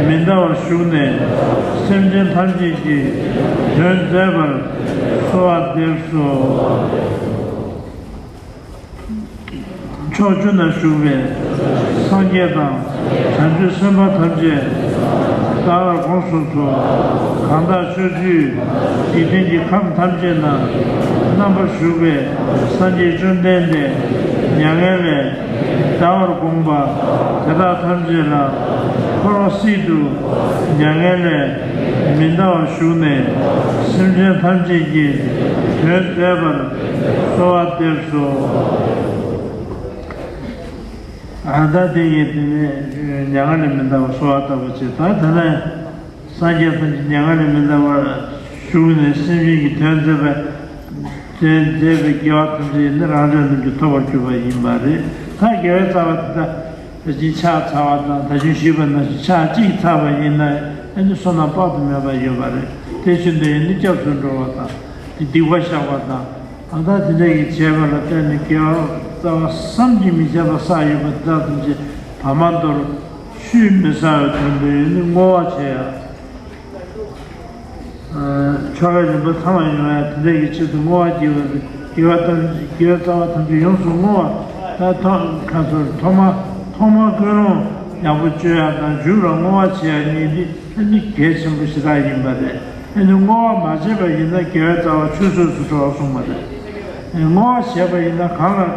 མི་འདའ་བར་བཞུགས་ནས། སེམས་ཅན་ཐམས་ཅད་ཀྱི་དོན་མཛད་པར་གསོལ་བ་འདེབས་སོ། ཕྱོགས་བཅུ་ན་བཞུགས་པའི་སངས་རྒྱས་དང་། བྱང་ཆུབ་སེམས་དཔའ་ཐམས་ཅད་བདག་ལ་དགོངས་སུ་གསོལ། གང་དག་ཕྱོགས་བཅུའི་འཇིག་རྟེན་གྱི་ཁམས་ཐམས་ཅད་ན་རྣམ་པར་བཞུགས་པའི་སངས་རྒྱས་བཅོམ་ལྡན་འདས་མྱ་ངན་ལས་འདའ་བར་དགོངས་པ་དེ་དག་ཐམས་ཅད་ལ། འཁོར་བ་སྲིད་དུ་མྱ་ངན་ལས་མི་འདའ་བར་བཞུགས་ནས། སེམས་ཅན་ཐམས་ཅད་ཀྱི་དོན་མཛད་པར་གསོལ་བ་འདེབས་སོ། ཨ། ད་དེ་ཡིས་དེ་ནས་མྱ་ངན་ལས་མི་འདའ་བར་གསོལ་བ་བཏབ་པ་བྱས། ད་དེ་ནས་སངས་རྒྱས་ཐམས་ཅད་མྱ་ངན་ལས་མི་འདའ་བར་བཞུགས་ནས། སེམས་ཅན་གྱི་དོན་མཛད་པའི་དོན་མཛད་པའི་དགེ་བ་ཐམས་ཅད་ནི་རང་འབྲས་རྣམས་ཀྱིས་ཐོབ་པར་གྱུར་པ་ཡིན་པ་རེད། ད་དགེ་བའི་རྩ་བ་དེ་དག་ད་ཅི་ཕྱག་འཚལ་བ་དང་། ད་ཅི་ཞུས་པ་ནང་བཞིན་ཕྱག་གཅིག་འཚལ་བ་ཡིན་ན་ཨ་ནི་བསོད་ནམས་དཔག་ཏུ་མེད་པ་ཡོད་པ་རེད། དེ་བཞིན་དུ་ཡིན་ནི་སྐྱབས་སུ་འགྲོ་བ་དང་། དེ་སྡིག་པ་བཤགས་པ་དང་། ཨ། ད་དེ་འདྲ་ཡི་བྱས་པ་ལ་བརྟེན་ནས་དགེ་བ་རྩ་བ་བསམ་གྱིས་མི་ཁྱབ་པ་བསགས་ཡོད་པ་དེ་དག་ཐམས་ཅད་བར་མ་དོར་ཆུད་མི་ཟ་བའི་དོན་དུ་ཡིན་ནི་བསྔོ་བ་བྱེད་ཡ། ཨ། ཆོ་གའི་རིམ་པ་ཚང་བ་ཡོང་ཡ་དེ་འདྲ་ཡི་ཆེད་དུ་བསྔོ་བ་བགྱིས་པ་རེད། དགེ་བ་ཐམས་ཅད། དགེ་བའི་རྩ་བ་ཐམས་ཅད་ཡོངས་སུ་བསྔོ་བ། ད་ཐོག་ཁ་སོར་ཐོག་མ་ཐོག་མར་ཀུན་སློང་ཡག་པོ་བཅོས་ཡ་དང་། མཇུག་ལ་བསྔོ་བ་བྱེད་ཡ་གཉིས་འདི་ཨ་ནི་གལ་ཆེན་པོ་ཞེ་དྲག་ཡིན་པ་རེད། ཨ་ནི་བསྔོ་བ་མ་བྱས་པ་ཡིན་ན་དགེ་བའི་རྩ་བ་ཆུད་ཟོས་སུ་འགྲོ་བར་གསུངས་པ་རེད། བསྔོ་བ་བྱས་པ་ཡིན་ན་གང་ལ་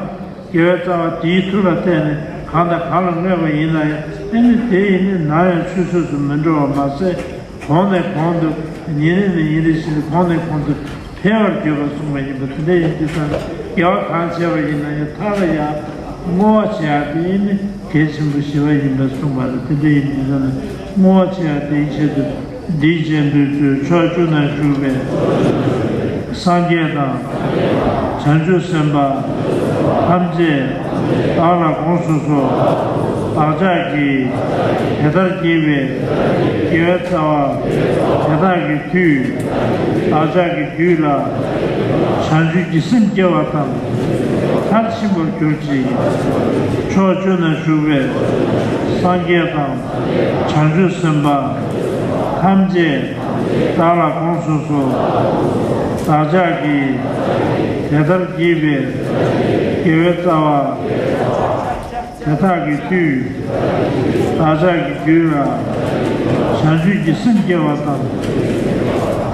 དགེ་བའི་རྩ་བ་དེའི་མཐུ་ལ་བརྟེན་ནས་གང་དང་གང་ལ་བསྔོས་པ་ཡིན་ན་ཡང་། ཨ་ནི་དེ་ཡིས་ནི་ནམ་ཡང་ཆུད་ཟོས་སུ་མི་འགྲོ་བ་མ་ཟད། གོང་ནས་གོང་དུ། ཉིན་རེ་ནས་ཉིན་རེ་བཞིན་གོང་ནས་གོང་དུ་འཕེལ་བར་གྱུར་པར་གསུངས་པ་ཡིན་པ་དེ་འདྲ་ཡིན་དུས་ཙང་། དགེ་བ་གང་བྱས་པ་ཡིན་ན་ཡང་མཐའ་ལ་ཡང་བསྔོ་བ་བྱེད་ཡ་དེ་ནི་གལ་ཆེན་པོ་ཞེ་པོ་ཡིན་པར་གསུངས་པ་རེད། དེ་འདྲ་ཡིན་དུས་ཙང་ནས་བསྔོ་བ་བྱེད་ཡ་དེའི་ཆེད་དུ། འདིའི་རྗེས་ཟློས་ཚུལ། ཕྱོགས་བཅུ་ན་བཞུགས་པའི་སངས་རྒྱས་དང་། བྱང་ཆུབ་སེམས་དཔའ་ཐམས་ཅད་བདག་ལ་དགོངས་སུ་གསོལ། བདག་ཅག་གིས་དེ་ལྟར་བགྱིས་པའི་དགེ་བའི་རྩ་བ་དེ་དག་གི་མཐུས། བདག་ཅག་གི་རྒྱུད་ལ་བྱང་ཆུབ་ཀྱི་སེམས་སྐྱེ་བ་དང་། མཐར་ཕྱིན་པར་གྱུར་ཅིག། ཕྱོགས་བཅུ་ན་བཞུགས་པའི་སངས་རྒྱས་དང་། བྱང་ཆུབ་སེམས་དཔའ་ཐམས་ཅད་བདག་ལ་དགོངས་སུ་གསོལ། བདག་ཅག་གིས་དེ་ལྟར་བགྱིས་པའི་དགེ་བའི་རྩ་བ་དེ་དག་གི་མཐུས། བདག་ཅག་གི་རྒྱུད་ལ་བྱང་ཆུབ་ཀྱི་སེམས་སྐྱེ་བ་དང་།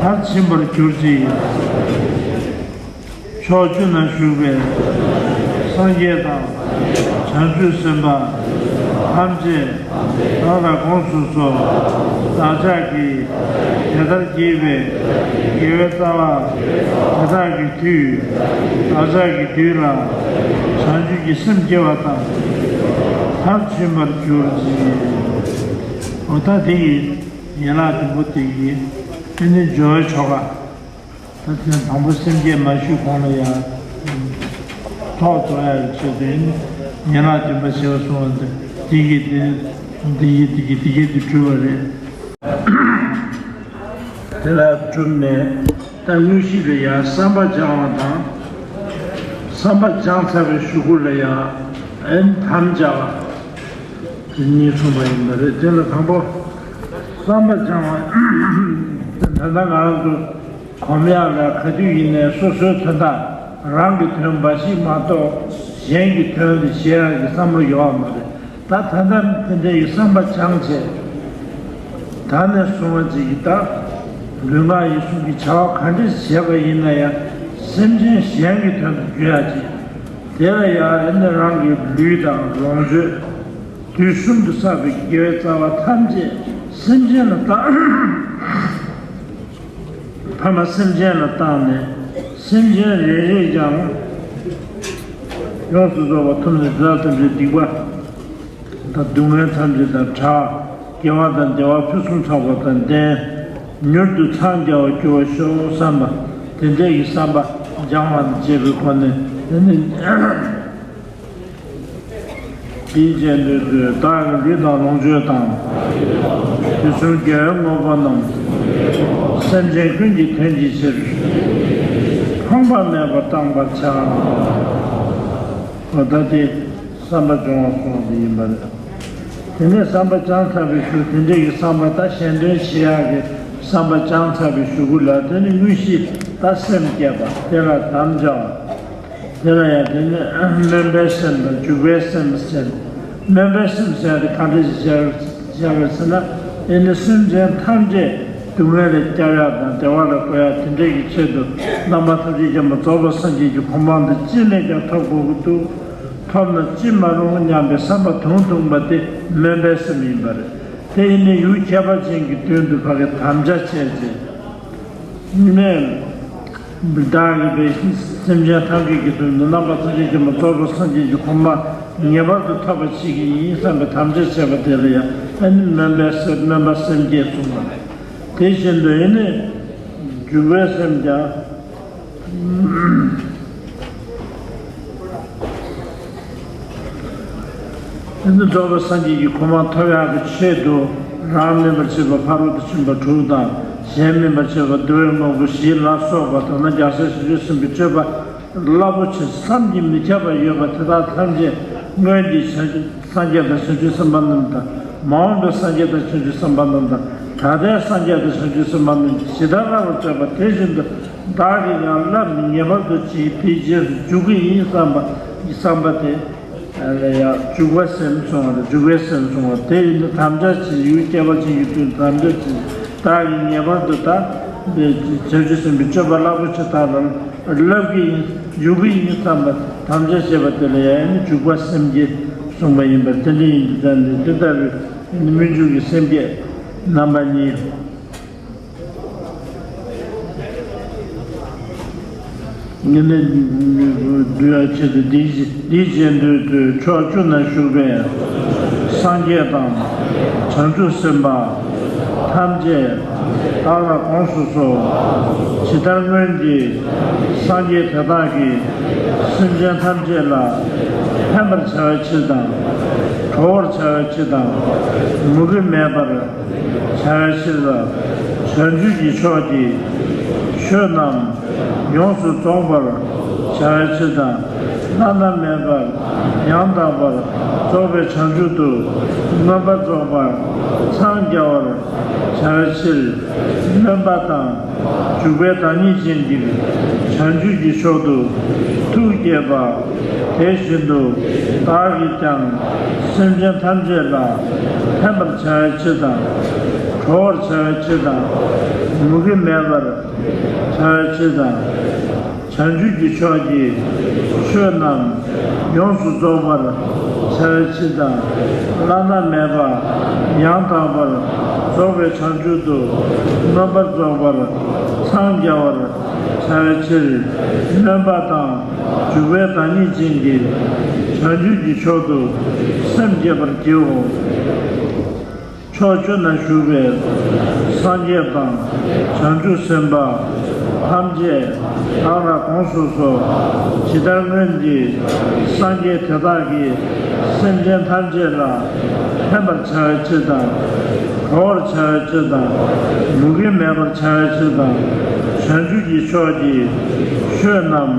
མཐར་ཕྱིན་པར་གྱུར་ཅིག། ཕྱོགས་བཅུ་ན་བཞུགས་པའི་སངས་རྒྱས་དང་། བྱང་ཆུབ་སེམས་དཔའ་ཐམས་ཅད་བདག་ལ་དགོངས་སུ་གསོལ། བདག་ཅག་གིས་དེ་ལྟར་བགྱིས་པའི་དགེ་བའི་རྩ་བ་དེ་དག་གི་མཐུས། བདག་ཅག་གི་རྒྱུད་ལ་བྱང་ཆུབ་ཀྱི་སེམས་སྐྱེ་བ་དང་། མཐར་ཕྱིན་པར་གྱུར་ཅིག། འོ། ད་དེ་ཡི་ཡན་ལག་བདུན་པོ་དེ་ཡི་ཨ་ནི་སྦྱོར་བའི་ཆོ་ག། ད་དེ་ནས་དང་པོ་སེམས་བསྐྱེད་མ་ཞུས་གོང་ལ་ཡང་ཐོག་རྫོགས་ཡ་ཡི་ཆེད་དུ་ཡིན། ཡན་ལག་བདུན་པ་ཞེས་པ་གསུངས་པ་འདི་དེ་གིས་དེ་དེ་གིས་དེ་གིས་དེ་གིས་དེ་གྲུབ་པ་རེད། དེ་ལ་གྲུབ་ནས་ད་དངོས་གཞི་ལ་ཡང་བསམ་པ་སྦྱང་བ་དང་། བསམ་པ་སྦྱངས་ཚར་བའི་གཞུག་གུ་ལ་ཡང་ཨེ་དམ་བཅའ་བ་དེ་གཉིས་གསུངས་པ་ཡིན་པ་རེད། དེ་ལ་དང་པོ་བསམ་པ་སྦྱང་བ་ད་ལྟ་ང་རང་ཚོ་གོམས་ཡག་ལ་ག་དུས་ཡིན་ནའི་སོ་སོའི་དོན་དག་རང་གི་དོན་འབའ་ཞིག་མ་གཏོགས་གཞན་གྱི་དོན་དེ་བྱེད་ཡག་གི་བསམ་བློ་ཡོད་པ་མ་རེད། ད་ད་ལྟ་དེ་འདྲ་ཡི་བསམ་པ་སྦྱངས་བྱས། ད་ནས་བཟུང་བ་ཅིག་གིས་ད་ལུས་ངག་ཡིད་གསུམ་གྱི་བྱ་བ་ག་འདྲ་བྱས་པ་ཡིན་ན་ཡང་སེམས་ཅན་གཞན་གྱི་དོན་དུ་འགྱུར་ཡག་ཅིག་དེ་ལ་ཡང་ཨེ་ནི་རང་གི་ལུས་དང་ལོངས་སྤྱོད་དུས་གསུམ་དུ་བསགས་པའི་དགེ་བའི་རྩ་བ་ཐམས་ཅད་སེམས་ཅན་ལ་བཏང་། ཕ་མ་སེམས་ཅན་ལ་བཏང་ནས་སེམས་ཅན་རེ་རེས་ཀྱང་ཡོངས་སུ་རྫོགས་པ་ཐོབ་ནས་དེ་དག་ཐམས་ཅད་སྡིག་པ་དང་སྡུག་བསྔལ་ཐམས་ཅད་དང་བྲལ། དགེ་བ་དང་བདེ་བ་ཕུན་སུམ་ཚོགས་པ་དང་ལྡན། མྱུར་དུ་འཚང་རྒྱ་བར་འགྱུར་བར་ཤོག་བསམ་པ་དེ་འདྲ་ཡི་བསམ་པ་སྦྱང་བ་དང་བཅས་པའི་སྒོ་ནས་དེ་ནི། དེའི་རྗེས་ཟློས་མཛོད། བདག་གི་ལུས་དང་ལོངས་སྤྱོད་དང་། དུས་གསུམ་དགེ་བའི་དངོས་པོ་རྣམས། སེམས་ཅན་ཀུན་གྱི་དོན་གྱི་ཕྱིར། ཕངས་པ་མེད་པར་བཏང་བར་བྱ། འོ་ད་དེ་བསམ་པ་སྦྱོང་བ་སོགས་དེ་ཡིན་པ་རེད། དེ་ནས་བསམ་པ་བཅངས་ཚར་བའི་ཤུལ་དེ་འདྲ་ཡི་བསམ་པ་ད་གཞན་དོན་བྱེད་ཡག་གི་བསམ་པ་བཅངས་ཚར་བའི་གཞུག་གུ་ལ་དེ་ནི་དངོས་གཞི་ད་སེམས་བསྐྱེད་པ་དེ་ལ་དམ་བཅའ་བ། དེ་ལ་ཡང་དེ་ནི་སྨོན་པའི་སེམས་དང་འཇུག་པའི་སེམས་ཟེར། སྨོན་པའི་སེམས་ཟེར་དེ་ག་འདྲ་ཞིག་བྱ་བར་ཟེར་ན། དེ་ནི་སེམས་ཅན་ཐམས་ཅད་སྡུག་བསྔལ་ལས་སྐྱབས་ཡག་དང་བདེ་བ་ལ་འགོད་ཡག་དེ་འདྲ་གི་ཆེད་དུ་རྣམ་པ་ཐམས་ཅད་མཁྱེན་པ་རྫོགས་པའི་སངས་རྒྱས་ཀྱི་གོ་འཕང་འདི་ཅི་ནས་ཀྱང་ཐོབ་དགོས་ཀྱི་འདུག་ཐོབ་ན་ཅི་མ་རུང་སྙམ་པའི་བསམ་པ་དུང་དུང་པ་དེ་སྨོན་པའི་སེམས་ཡིན་པ་རེད། དེ་ཡིན་ནི་ཡུལ་ཁྱད་པར་ཅན་གྱི་དོན་དུ་ཕ་གི་དམ་བཅའ་བྱས་རྗེས། ནས། བདག་གིས་པའི་སེམས་ཅན་ཐམས་ཅད་ཀྱི་དོན་དུ་རྣམ་པ་ཐམས་ཅད་མཁྱེན་པ་རྫོགས་པའི་སངས་རྒྱས་ཀྱི་གོ་འཕང་ངེས་པར་དུ་ཐོབ་པ་བྱེད་ཀྱི་ཡིན་བསམ་པའི་དམ་བཅའ་བྱས་པ་དེ་ལ་ཡང་ཨ་ནི་སྨོན་པའི་སེམས་སྨོན་པ་སེམས་བསྐྱེད་གསུངས་པ་རེད། དེ་བཞིན་དུ་ཨེ་ནི་འཇུག་པའི་སེམས་ཀྱང་། དེ་ནི་རྫོགས་པའི་སངས་རྒྱས་ཀྱི་གོ་འཕང་ཐོབ་ཡག་གི་ཆེད་དུ་རང་སྨིན་པར་བྱེད་པ་ཕ་རོལ་ཏུ་ཕྱིན་པ་དྲུག་དང་གཞན་སྨིན་པར་བྱེད་པ་བསྡུ་བའི་དངོས་པོ་བཞི་ལ་སོགས་པ་དང་ན་རྒྱལ་སྲས་བྱང་ཆུབ་སེམས་དཔའི་སྤྱོད་པ་རླབས་པོ་ཆེ་བསམ་གྱིས་མི་ཁྱབ་པ་ཡོད་པ་དེ་དག་ཐམས་ཅད་སྔོན་གྱི་བྱང་ཆུབ་སངས་རྒྱས་དང་བྱང་ཆུབ་སེམས་དཔའ་རྣམས་དང་། མ་འོངས་པའི་སངས་རྒྱས་དང་བྱང་ཆུབ་སེམས་དཔའ་རྣམས་དང་། ད་ལྟའི་སངས་རྒྱས་དང་བྱང་ཆུབ་སེམས་དཔའ་རྣམས་ཀྱིས་ཇི་ལྟར་བསླབ་པར་མཛད་པ་དེ་བཞིན་དུ་བདག་གིས་ཡང་བསླབ་ནས་ངེས་པར་དུ་ཇི་ཕན་རྗེས་སུ་འཇུག་གི་ཡིན་བསམ་པ་ཡི་བསམ་པ་དེ་ལ་ཡང་འཇུག་པ་སེམས་གསུངས་པ་དང་འཇུག་པའི་སེམས་གསུངས་པ་དེ་ཡིན་དུ་དམ་བཅའ་ཅིག་ཡུལ་ཁྱད་པར་ཅན་གྱི་དོན་དམ་བཅའ་ཅིག་བདག་གིས་ངེས་པར་དུ་ད་བྱང་ཆུབ་སེམས་དཔའི་སྤྱོད་པ་རླབས་པོ་ཆེ་དག་ལ། བསླབ་ཀྱི་ཡིན། འཇུག་གི་ཡིན་བསམ་པ་དམ་བཅའ་བྱས་པ་དེ་ལ་ཡང་ནི་འཇུག་པ་སེམས་བསྐྱེད་གསུངས་པ་ཡིན་པར་དེ་འདྲ་ཡིན་དུས་ཙམ་ནས་དེ་ལྟ་བུའི་སྨོན་འཇུག་གི་སེམས་བསྐྱེད་རྣམ་པ་གཉིས། ངས་ནི་འདུལ་བའི་ཆེད་དུ་འདི་འདི་བཞིན་དུ་ཕྱོགས་བཅུ་ན་བཞུགས་པའི་སངས་རྒྱས་དང་བྱང་ཆུབ་སེམས་དཔའ། ཐམས་ཅད་བདག་ལ་དགོངས་སུ་གསོལ། ཇི་ལྟར་སྔོན་གྱི་སངས་རྒྱས་དེ་དག་གིས་སེམས་ཅན་ཐམས་ཅད་ལ་ཕན་པར་བྱ་བའི་ཕྱིར་དང་། གྲོལ་བར་བྱ་བའི་ཕྱིར་དང་། མུ་གེ་མེད་པར་བྱ་བའི་ཕྱིར་དང་། བྱང་ཆུབ་ཀྱི་ཕྱོགས་ཀྱི་ཆོས་རྣམས་ཡོངས་སུ་རྫོགས་པར་བྱ་བའི་ཕྱིར་དང་། བླ་ན་མེད་པ་ཡང་དག་པར་རྫོགས་པའི་བྱང་ཆུབ་ཏུ་མངོན་པར་རྫོགས་པར་འཚང་རྒྱ་བར་བྱ་བའི་ཕྱིར། སྨོན་པ་དང་འཇུག་པའི་བདག་ཉིད་ཅན་གྱི་བྱང་ཆུབ་ཀྱི་མཆོག་ཏུ་ཐུགས་བསྐྱེད་པ། དེ་བཞིན་དུ་བདག་གིས་ཀྱང་སེམས་ཅན་ཐམས་ཅད་ལ་ཕན་པར་བྱ་བའི་ཕྱིར་དང་། གྲོལ་བར་བྱ་བའི་ཕྱིར་དང་། མུ་གེ་མེད་པར་བྱ་བའི་ཕྱིར་དང་། བྱང་ཆུབ་ཀྱི་ཕྱོགས་ཀྱི་ཆོས་རྣམས་ཡོངས་སུ་རྫོགས་པར་བྱ་བའི་ཕྱིར་དང་། བླ་ན་མེད་པ་ཡང་དག་པར་རྫོགས་པའི་བྱང་ཆུབ་ཏུ་མངོན་པར་རྫོགས་པར་འཚང་རྒྱ་བར་བྱ་བའི་ཕྱིར། སྨོན་པ་དང་འཇུག་པའི་བདག་ཉིད་ཅན་གྱི་བྱང་ཆུབ་ཀྱི་མཆོག་ཏུ་སེམས་བསྐྱེད་པར་བགྱིའོ། ཕྱོགས་བཅུ་ན་བཞུགས་པའི་སངས་རྒྱས་དང་བྱང་ཆུབ་སེམས་དཔའ་ཐམས་ཅད་བདག་ལ་དགོངས་སུ་གསོལ། ཇི་ལྟར་སྔོན་གྱི་སངས་རྒྱས་དེ་དག་གིས་སེམས་ཅན་ཐམས་ཅད་ལ་ཕན་པར་བྱ་བའི་ཕྱིར་དང་། གྲོལ་བར་བྱ་བའི་ཕྱིར་དང་། མུ་གེ་མེད་པར་བྱ་བའི་ཕྱིར་དང་། བྱང་ཆུབ་ཀྱི་ཕྱོགས་ཀྱི་ཆོས་རྣམས་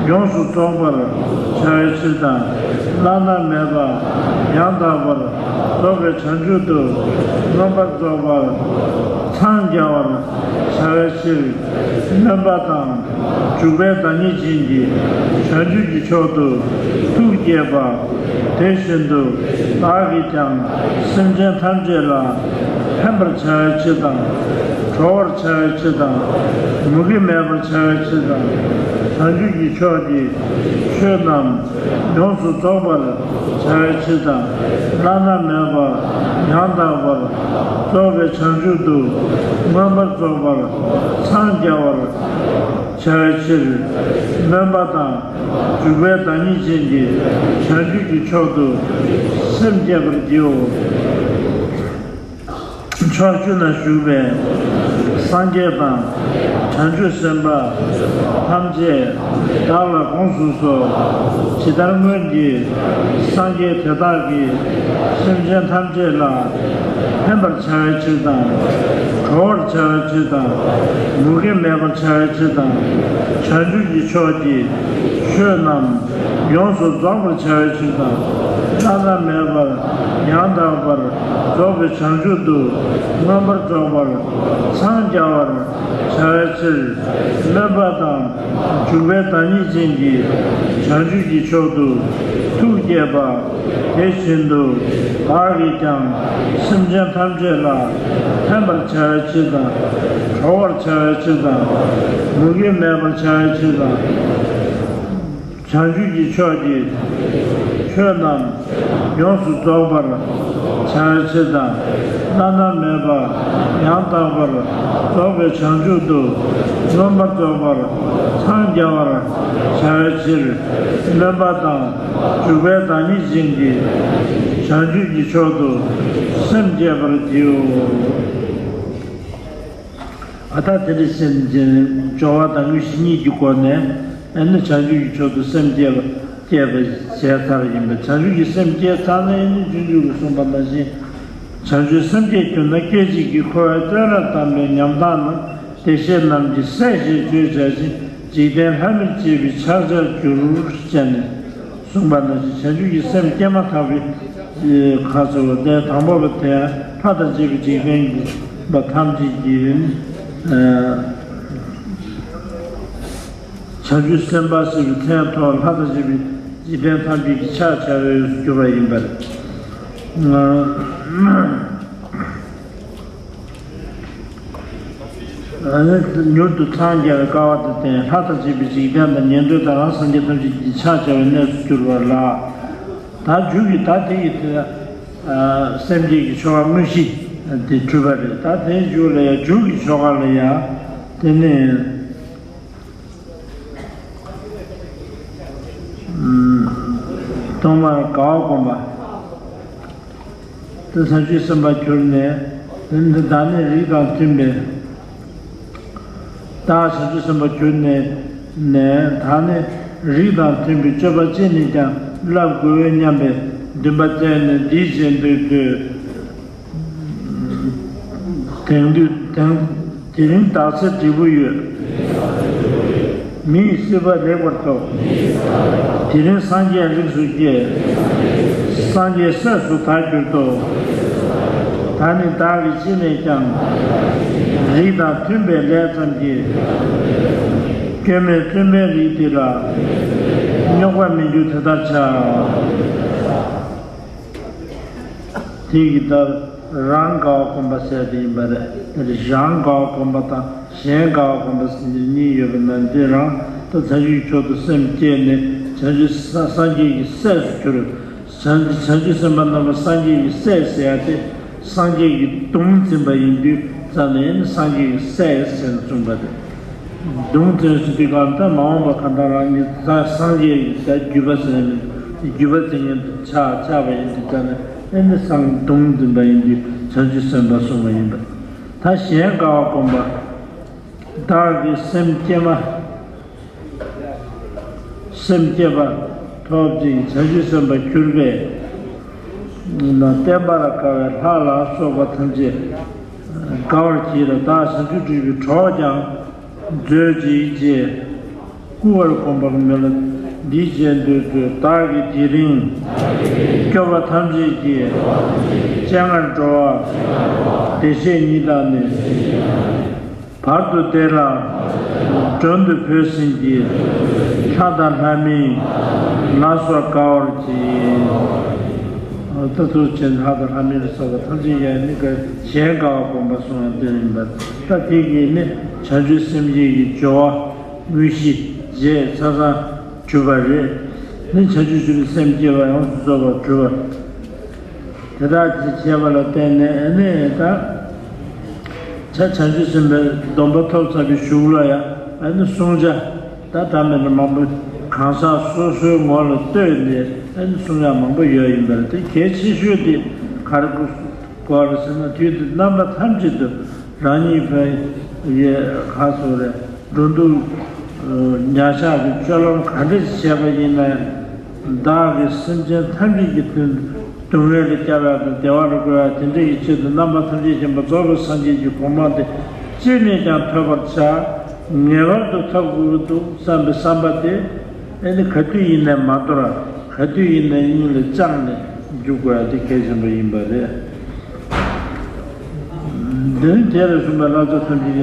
ཡོངས་སུ་རྫོགས་པར་བྱ་བའི་ཕྱིར་དང་། བླ་ན་མེད་པ་ཡང་དག་པར་རྫོགས་པའི་བྱང་ཆུབ་ཏུ་མངོན་པར་རྫོགས་པར་འཚང་རྒྱ་བར་བྱ་བའི་ཕྱིར། སྨོན་པ་དང་། འཇུག་པའི་བདག་ཉིད་ཅན་གྱི་བྱང་ཆུབ་ཀྱི་ཕྱོགས་སུ་ཐུགས་བསྐྱེད་པ། དེ་བཞིན་དུ་བདག་གིས་ཀྱང་སེམས་ཅན་ཐམས་ཅད་ལ་ཕན་པར་བྱ་བའི་ཕྱིར་དང་། གྲོལ་བར་བྱ་བའི་ཕྱིར་དང་། མུ་གེ་མེད་པར་བྱ་བའི་ཕྱིར་དང་། བྱང་ཆུབ་ཀྱི་ཕྱོགས་ཀྱི་ཆོས་རྣམས་ཡོངས་སུ་རྫོགས་པར་བྱ་བའི་ཕྱིར་དང་། བླ་ན་མེད་པ་ཡང་དག་པར་རྫོགས་པའི་བྱང་ཆུབ་ཏུ་མངོན་པར་རྫོགས་པར་འཚང་རྒྱ་བར་བྱ་བའི་ཕྱིར། སྨོན་པ་དང་། འཇུག་པའི་བདག་ཉིད་ཅན་གྱི་བྱང་ཆུབ་ཀྱི་ཕྱོགས་སུ་སེམས་བསྐྱེད་པར་བགྱིའོ། ཕྱོགས་བཅུ་ན་བཞུགས་པའི་སངས་རྒྱས་དང་། བྱང་ཆུབ་སེམས་དཔའ་ཐམས་ཅད་བདག་ལ་དགོངས་སུ་གསོལ། ཇི་ལྟར་སྔོན་གྱི་སངས་རྒྱས་དེ་དག་གིས་སེམས་ཅན་ཐམས་ཅད་ལ་ཕན་པར་བྱ་བའི་ཕྱིར་དང་། གྲོལ་བར་བྱ་བའི་ཕྱིར་དང་། མུ་གེ་མེད་པར་བྱ་བའི་ཕྱིར་དང་། བྱང་ཆུབ་ཀྱི་ཕྱོགས་ཀྱི་ཆོས་རྣམས་ཡོངས་སུ་རྫོགས་པར་བྱ་བའི་ཕྱིར་དང་། བླ་ན་མེད་པར་ཡང་དག་པར་རྫོགས་པའི་བྱང་ཆུབ་ཏུ་མངོན་པར་རྫོགས་པར་འཚང་རྒྱ་བར་བྱ་བའི་ཕྱིར། སྨོན་པ་དང་། འཇུག་པའི་བདག་ཉིད་ཅན་གྱི་བྱང་ཆུབ་ཀྱི་ཕྱོགས་སུ་ཐུགས་བསྐྱེད་པ། དེ་བཞིན་དུ་བདག་གིས་ཀྱང་སེམས་ཅན་ཐམས་ཅད་ལ་ཕན་པར་བྱ་བའི་ཕྱིར་དང་། གྲོལ་བར་བྱ་བའི་ཕྱིར་དང་། མུ་གེ་མེད་པར་བྱ་བའི་ཕྱིར་དང་། བྱང་ཆུབ་ཀྱི་ཕྱོགས་ཀྱི་ཆོས་རྣམས་ཡོངས་སུ་རྫོགས་པར་བྱ་བའི་ཕྱིར་དང་། བླ་ན་མེད་པ་ཡང་དག་པར་རྫོགས་པའི་བྱང་ཆུབ་ཏུ་མངོན་པར་རྫོགས་པར་འཚང་རྒྱ་བར་བྱ་བའི་ཕྱིར། སྨོན་པ་དང་། འཇུག་པའི་བདག་ཉིད་ཅན་གྱི་བྱང་ཆུབ་ཀྱི་ཕྱོགས་སུ་སེམས་བསྐྱེད་པར་བགྱིའོ། ཨ་ད་དེ་འདྲ་སེམས་ཅན་སྦྱོར་བ་དང་དངོས་གཞི་གཉིས་ཀྱི་སྒོ་ནས་ཨ་ནི་བྱང་ཆུབ་ཀྱི་ཕྱོགས་སུ་སེམས་བསྐྱེད་པ་བསྐྱེད་པ་བྱས་ཚར་ཡིན་པས། བྱང་ཆུབ་ཀྱི་སེམས་བསྐྱེད་ཚར་ན་ཨ་ནི་སྤྱོད་འཇུག་གིས་གསུངས་པ་ནང་བཞིན། བྱང་ཆུབ་སེམས་བསྐྱེད་གྱུར་ན་སྐད་ཅིག་གིས་འཁོར་བའི་བཙོན་རར་བསྡམས་པའི་ཉམ་ཐག་རྣམས་བདེ་གཤེགས་རྣམས་ཀྱི་སྲས་ཞེས་བརྗོད་བྱ་ཞིང་། འཇིག་རྟེན་ལྷ་མིར་བཅས་པའི་ཕྱག་བྱར་འགྱུར། ཅེས་ནས། གསུངས་པ་ནང་བཞིན་བྱང་ཆུབ་ཀྱི་སེམས་བསྐྱེད་མ་ཐག་པའི་ཁ་ཚོ་བ་དེ་དང་པོ་བ་དེ་ལྷ་དང་བཅས་པའི་འཇིག་རྟེན་གྱི་པ་ཐམས་ཅད་ཀྱི་ཨ་བྱང་ཆུབ་སེམས་དཔའ་ཟེར་བའི་མཚན་ཐོགས་ལྷ་དང་བཅས་པའི་འཇིག་རྟེན་ཐམས་ཅད་ཀྱི་ཕྱག་བྱ་བའི་གྱུར་པ་ཡིན་པར། མྱུར་དུ་འཚང་རྒྱ་བའི་སྐལ་བ་དང་ལྡན་ལྷ་དང་བཅས་པའི་འཇིག་རྟེན་དང་ཉན་ཐོས་དང་རང་སངས་རྒྱས་ཐམས་ཅད་ཀྱི་ཕྱག་བྱ་བའི་གནས་སུ་གྱུར་པ་ལགས། ད་མཇུག་གི་ད་དེ་ཡི་དེ་ལ་སེམས་བསྐྱེད་ཀྱི་ཆོ་ག་དངོས་གཞི་དེ་གྲུབ་པ་རེད། ད་དེའི་མཇུག་ལ་ཡང་མཇུག་གི་ཆོ་ག་ལ་ཡང་དེ་ནས། ཐོག་མར་དགའ་བ་བསྒོམ་པ། དེ་བྱང་ཆུབ་སེམས་དཔའ་གྱུར་ནས། དེ་ནི་བདག་ནི་རིགས་དང་མཐུན་པའི། བདག་བྱང་ཆུབ་སེམས་དཔའ་གྱུར་ནས། ནས་བདག་ནི་རིགས་དང་མཐུན་པའི་སྤྱོད་པ་ཅི་ནས་ཀྱང་བསླབ་དགོས་སྙམ་པའི་འདུན་པ་བཙལ་ནས་འདིའི་རྗེས་ཟློས་མཛོད། དེང་དུས་དེང་། དེ་རིང་བདག་ཚེ་འབྲས་བུ་ཡོད། མི་ཡི་སྲིད་པ་ལེགས་པར་ཐོབ། དེ་རིང་སངས་རྒྱས་རིགས་སུ་སྐྱེས། སངས་རྒྱས་སྲས་སུ་བདག་གྱུར་ཏོ། ད་ནི་བདག་གིས་ཅི་ནས་ཀྱང་། རིགས་དང་མཐུན་པའི་ལས་ཙམ་གྱིས། སྐྱོན་མེད་བཙུན་པའི་རིགས་འདི་ལ། རྙོག་པར་མི་འགྱུར་དེ་ལྟར་བྱ། དེ་ཡི་ལྟར་རང་དགའ་བ་བསྒོམ་པ་ཟེར་དེ་ཡིན་པ་རེད། དེར་རང་དགའ་བ་བསྒོམ་པ་དང་གཞན་དགའ་བ་བསྒོམ་པ་ཟེར་གཉིས་ཡོད་པ་ན། འདི་རང་ད་བྱང་ཆུབ་ཀྱི་ཕྱོགས་སུ་སེམས་བསྐྱེད་ནས་བྱང་ཆུབ་སངས་རྒྱས་ཀྱི་སྲས་སུ་གྱུར། བྱང་བྱང་ཆུབ་སེམས་དཔའ་རྣམ་པ་སངས་རྒྱས་ཀྱི་སྲས་ཟེར་ཡ་དེ་སངས་རྒྱས་ཀྱི་གདུང་འཛིན་པ་ཡིན་དུས་ཙམ་ནས་སངས་རྒྱས་ཀྱི་སྲས་ཟེར་ནས་གསུངས་པ་རེད། གདུང་འཛིན་ཟེར་དུས་གང་ལྟར་མ་འོངས་པ་གང་ལྟར་རང་ཉིད་སངས་རྒྱས་ཀྱི་རྒྱུད་པ་ཟེར་ནས་རྒྱུད་པ་དེ་ཉིད་དུ་ཆགས་ཆགས་པ་ཡིན་དུས་ཙམ་ནས་ཨེ་ནི་སངས་གདུང་འཛིན་པ་ཡིན་དུས་བྱང་ཆུབ་སེམས་དཔའ་གསུངས་པ་ཡིན་པ། ད་གཞན་དགའ་བ་བསྒོམ་པ། བདག་གི་སེམས་བསྐྱེད་མ། སེམས་བསྐྱེད་པ་ཐོབ་ཅིང་བྱང་ཆུབ་སེམས་དཔའ་གྱུར་པས། ན་བསྟན་པ་ལ་དགའ་བའི་ལྷ་ལ་སོགས་པ་ཐམས་ཅད་དགའ་བར་གྱིས་ལ། བདག་བྱང་ཆུབ་སྒྲུབ་པའི་གྲོགས་ཀྱང་མཛོད་ཅིག་ཅེས་བསྐུལ་བར་གོམས་པར་མོས་ལ། འདིའི་རྗེས་ཟློས་མཛོད། བདག་གིས་དེ་རིང་སྐྱོབ་པ་ཐམས་ཅད་ཀྱི་སྤྱན་སྔར་འགྲོ་བ་བདེ་གཤེགས་ཉིད་དང་ནི། བར་དུ་བདེ་ལ་མགྲོན་དུ་བོས་ཟིན་གྱི་ལྷ་དང་ལྷ་མིན་ལ་སོགས་དགའ་བར་གྱིས། ད་ཐུགས་རྗེ་ཆེན། ལྷ་དང་ལྷ་མིན་ལ་སོགས་པ་ཐམས་ཅད་ཀྱང་ནི་གཞན་དགའ་བ་སྒོམ་པ་གསུངས་པ་དེ་ཡིན་པ། ད་དེ་གིས་ནི་བྱང་ཆུབ་སེམས་བསྐྱེད་ཀྱི་སྦྱོར་བ་དངོས་གཞི་རྗེས་ཚར་ཚར་གྲུབ་པ་རེད། ནི་བྱང་ཆུབ་སེམས་བསྐྱེད་པ་ཡོངས་སུ་རྫོགས་པར་གྲུབ་པ། དེ་དག་གིས་བྱས་པ་ལ་བརྟེན་ནས་ནི་ད་ཆ་བྱང་ཆུབ་སེམས་དཔའི་སྡོམ་པ་ཐོབ་ཚར་བའི་གཞུག་ལ་ཡང་ཨ་ནི་བསྲུང་བྱ་ད་འདྲ་མི་འདྲ་མང་པོ་གང་ཟག་སོ་སོའི་ངོ་ལ་ལྟོས་ནས་ཨ་ནི་བསྲུང་བྱ་མང་པོ་ཡོད་ཡིན་པ་རེད། དེ་གལ་ཆེ་ཤོས་དེ་ག་རེ་དགོས་རེད་ཟེར་ན། དུས་དེ་རྣམ་པ་ཐམས་ཅད་དུ་རང་ཉིད་པའི་ཡེ་ག་སོགས་རེད། འགྲོ་འདུག་ཉར་ཆགས་ཀྱི་སྤྱོད་ལམ་ག་འདྲ་ཞིག་བྱས་པ་ཡིན་ན་ཡང་། བདག་གིས་སེམས་ཅན་ཐམས་ཅད་ཀྱི་དོན་སྡུག་བསྔལ་ལས་བསྐྱབ་ཡག་དང་བདེ་བ་ལ་འགོད་ཡག་དེ་འདྲ་ཡི་ཆེད་དུ་རྣམ་པ་ཐམས་ཅད་མཁྱེན་པ་རྫོགས་པའི་སངས་རྒྱས་ཀྱི་གོ་འཕང་དེ་ཅི་ནས་ཀྱང་ཐོབ་པར་བྱ། ངེས་པར་དུ་ཐོབ་དགོས་ཀྱི་འདུག་བསམ་པའི་བསམ་པ་དེ་ཨ་ནི་ག་དུས་ཡིན་ནའི་མ་དོར། ག་དུས་ཡིན་ནའི་སྙིང་ལ་བཅངས་ནས་འཇུག་དགོས་ཡག་དེ་གལ་ཆེན་པོ་ཡིན་པ་རེད། འདིར་དེ་ལ་གསུངས་པའི་བསླབ་བྱ་ཐམས་ཅད་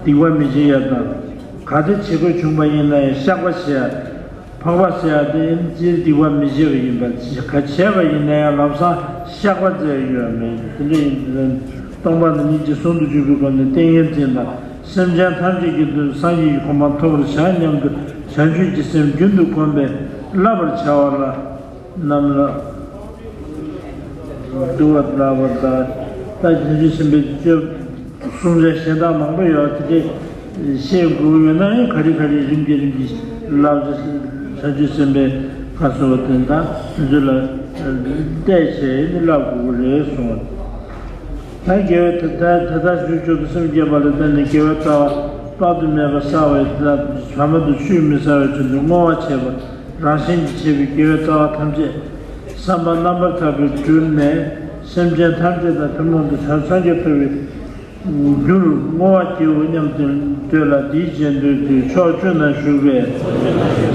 ཀྱི་སྡིག་པ་མི་བྱེད་ཡག་དང་། ག་དེ་བྱེད་དགོས་བྱུང་བ་ཡིན་ན་ཡང་བཤགས་པ་བྱེད་ཡག་འཕགས་པ་ཟེར་ཡག་དེ་སྤྱིར་སྡིག་པ་མི་བྱེད་པ་ཡིན་པ། ག་བྱས་པ་ཡིན་ན་ཡང་ལམ་སང་བཤགས་པ་མཛད་ཡོད་མེད་དེ་འདྲ་ཡིན་ཙང་། སྟོང་པ་ཉིད་ཀྱི་ཟུང་དུ་འཇུག་པའི་སྒོ་ནས་ཏིང་ངེ་འཛིན་དང་། སེམས་ཅན་ཐམས་ཅད་ཀྱི་དོན་སངས་རྒྱས་ཀྱི་གོ་འཕང་ཐོབ་པར་བྱ་སྙམ་དུ་བྱང་ཆུབ་ཀྱི་སེམས་རྒྱུན་དུ་བསྒོམས་པས་བསླབ་པར་བྱ་བ་ལ། རྣམས་ལ་བསྡུ་བར་བསླབ་པ་དང་། ད་བྱང་ཆུབ་སེམས་དཔའི་སྤྱོད་བསྲུང་བྱ་གཞན་དག་མང་པོ་ཡོད་དེ། དེ་ཤེས་དགོས་ཡོད་ན་ཡང་ག་རེ་ག་རེ་རིམ་གྱིས་རིམ་གྱིས་བསླབ་བྱ་བྱང་ཆུབ་སེམས་དཔའི་ཁ་གསོ་བ་དེ་དང་དེ་ཚོ་ལ་བལྟས་བྱས་ནི་བསླབ་དགོས་ཀྱི་རེད་གསུངས། ད་དགེ་བའི་དེ་ལྟར་དེ་ལྟར་ཞུ་ཆོག་ཏུ་སེམས་བསྐྱེད་པ་ལ་བརྟེན་ནས་དགེ་བའི་རྩ་བ་དཔག་ཏུ་མེད་པ་བསགས་པའི་དེ་དག་བྱ་མ་དང་ཆུད་མི་ཟ་བའི་དོན་དུ་བསྔོ་བ་བྱས་པ། རང་བཞིན་གྱིས་བྱས་པའི་དགེ་བའི་རྩ་བ་ཐམས་ཅད་བསམ་པ་རྣམ་པར་དག་པས་བསྒྲུབས་ནས་སེམས་ཅན་ཐམས་ཅད་དང་ཐུན་མོང་དུ་བྱང་སངས་རྒྱས་ཐོབ་པའི་རྒྱུར་བསྔོ་བ་བགྱིའོ་སྙམ་དུ་འདོད་ལ། འདིའི་རྗེས་ཟློས་མཛོད། ཕྱོགས་བཅུ་ན་བཞུགས་པའི་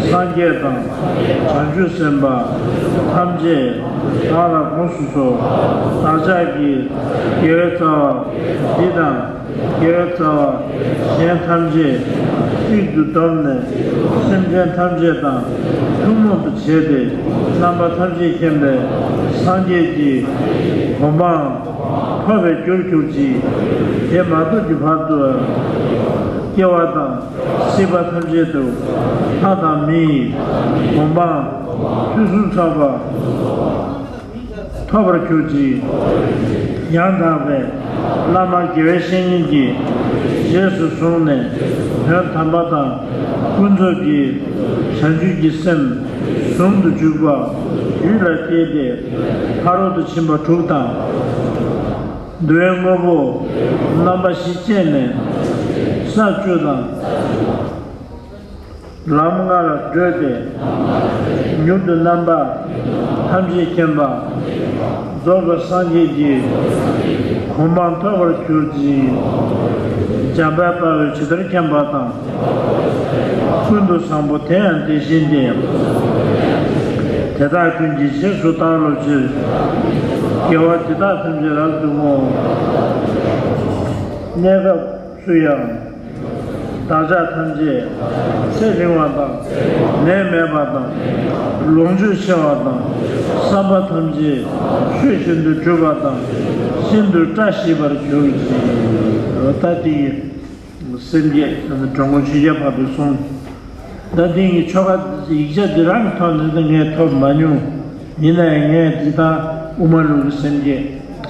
སངས་རྒྱས་དང་བྱང་ཆུབ་སེམས་དཔའ་ཐམས་ཅད་བདག་ལ་དགོངས་སུ་གསོལ། བདག་ཅག་གི་དགེ་བའི་རྩ་བ་འདི་དང་། དགེ་བའི་རྩ་བ་གཞན་ཐམས་ཅད་གཅིག་ཏུ་བསྡོམས་ནས་སེམས་ཅན་ཐམས་ཅད་དང་ཐུན་མོང་དུ་བྱས་ཏེ། རྣམ་པ་ཐམས་ཅད་མཁྱེན་པའི་སངས་རྒྱས་ཀྱི་གོ་འཕང་ཐོབ་པའི་རྒྱུར་གྱུར་ཅིག་དེ་མ་ཐོབ་ཀྱི་བར་དུ་སྐྱེ་བ་དང་སྲིད་པ་ཐམས་ཅད་དུ་ལྷ་དང་མིའི་གོ་འཕང་ཕུན་སུམ་ཚོགས་པ་ཐོབ་པར་གྱུར་ཅིག་ཡང་དག་པའི་བླ་མ་དགེ་བའི་བཤེས་གཉེན་གྱིས་རྗེས་སུ་བཟུང་ནས་དོན་དམ་པ་དང་ཀུན་རྫོབ་ཀྱི་བྱང་ཆུབ་ཀྱི་སེམས་ཟུང་དུ་འཇུག་པ་རྒྱུད་ལ་སྐྱེས་ཏེ། ཕ་རོལ་ཏུ་ཕྱིན་པ་དྲུག་དང་། འདུལ་བའི་དངོས་པོ་རྣམ་པ་བཞི་སྤྱད་ནས་ས་བཅུ་དང་། ལམ་ལྔ་ལ་བགྲོད་དེ། མྱུར་དུ་རྣམ་པ་ཐམས་ཅད་མཁྱེན་པ་རྫོགས་པའི་སངས་རྒྱས་ཀྱི་གོ་འཕང་ཐོབ་པར་གྱུར་ཅིག་འཇམ་དཔལ་དཔའ་བོས་ཇི་ལྟར་མཁྱེན་པ་དང་། ཀུན་ཏུ་བཟང་པོ་དེ་ཡང་དེ་བཞིན་ཏེ། དེ་དག་ཀུན་གྱི་རྗེས་སུ་བདག་སློབ་ཕྱིར། དགེ་བ་འདི་དག་ཐམས་ཅད་རབ་ཏུ་བསྔོ། གནས་སྐབས་སུ་ཡང་། བདག་ཅག་ཐམས་ཅད་ཚེ་རིང་བ་དང་། ནད་མེད་པ་དང་། ལོངས་སྤྱོད་ཆེ་བ་དང་། བསམ་པ་ཐམས་ཅད་ཆོས་བཞིན་དུ་འགྲུབ་པ་དང་། ཤིན་ཏུ་བཀྲ་ཤིས་པར་གྱུར་ཅིག་ད་དེ་ཡི་སེམས་བསྐྱེད་དྲང་པོ་ཆོས་རྒྱལ་འཕགས་པའི་གསུང་། ད་དེ་ཡི་ཆོ་ག་ཡིག་ཆ་འདི་རང་གི་ཐོག་ནས་ད་ངས་ཐོབ་མ་མྱོང་། ཡིན་ན་ཡང་ངས་འདི་དག་དབུ་མ་ལུགས་ཀྱི་སེམས་བསྐྱེད།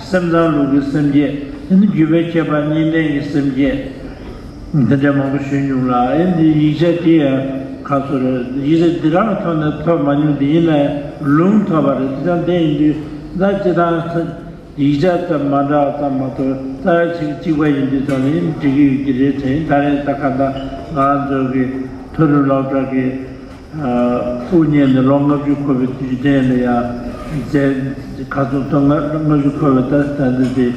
སེམས་ཙམ་ལུགས་ཀྱི་སེམས་བསྐྱེད། ཨ་ནི་རྒྱུད་པའི་ཁྱད་པར་གཉིས་ལྡན་གྱི་སེམས་བསྐྱེད། འདི་འདྲ་མང་པོ་ཞུས་མྱོང་ལ། ཨ་ནི་ཡིག་ཆ་དེ་ཡང་ཁ་སོ་རེད། ཡིག་ཆ་འདི་རང་གི་ཐོག་ནས་ཐོབ་མ་མྱོང་། དེ་ཡིན་ན་ཡང་ལུང་ཐོབ་པ་རེད། དེ་ཙམ་དེ་ཡིན་དུས་ད་སྤྱིར་བཏང་ཡིག་ཆ་ཙམ་མ་འདྲ་བ་ཙམ་མ་གཏོགས་རྩ་བ་གཅིག་གཅིག་པ་ཡིན་དུས་ཙང་ནས་འགྲིག་གི་ཡོད་ཀྱི་རེད་དྲན། ད་རེས་ད་ག་ད་ང་རང་ཚོ་གི་མཐོ་རིམ་སློབ་གྲྭ་གི་དབུ་བརྙེས་ནས་ལོ་ལྔ་བཅུ་འཁོར་བའི་དུས་དྲན་ལ་ཡང་མཛད། ཁ་སང་ད་ལྔ་ལྔ་བཅུ་འཁོར་བའི་ད་ད་འདི་དེ་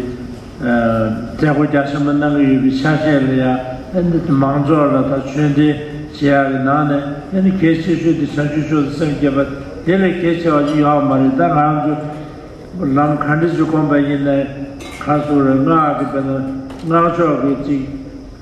མཛད་སྒོ་རྒྱ་ཆེན་པོ་གནང་གི་ཡོད་པའི་ཆ་ཤས་ལ་ཡང་ཨ་ནི་མང་ཚོགས་ལ་ད་ཆོས་འབྲེལ་བྱེད་ཡག་གི་ནང་ནས་ཨ་ནི་གལ་ཆེ་ཤོས་དེ་བྱང་ཆུབ་ཤོག་ཏུ་སེམས་བསྐྱེད་པ་དེ་ལས་གལ་ཆེ་བ་ཅིག་ཡོད་མ་རེད། ད་ང་རང་ཚོ་ལམ་ག་འདྲ་ཞིག་བསྒོམ་པ་ཡིན་ནའི་ཁ་སོ་རེ་སྔགས་ཀྱི་དཔེར་ན་སྔགས་ཕྱོགས་ཀྱི་ཅིག་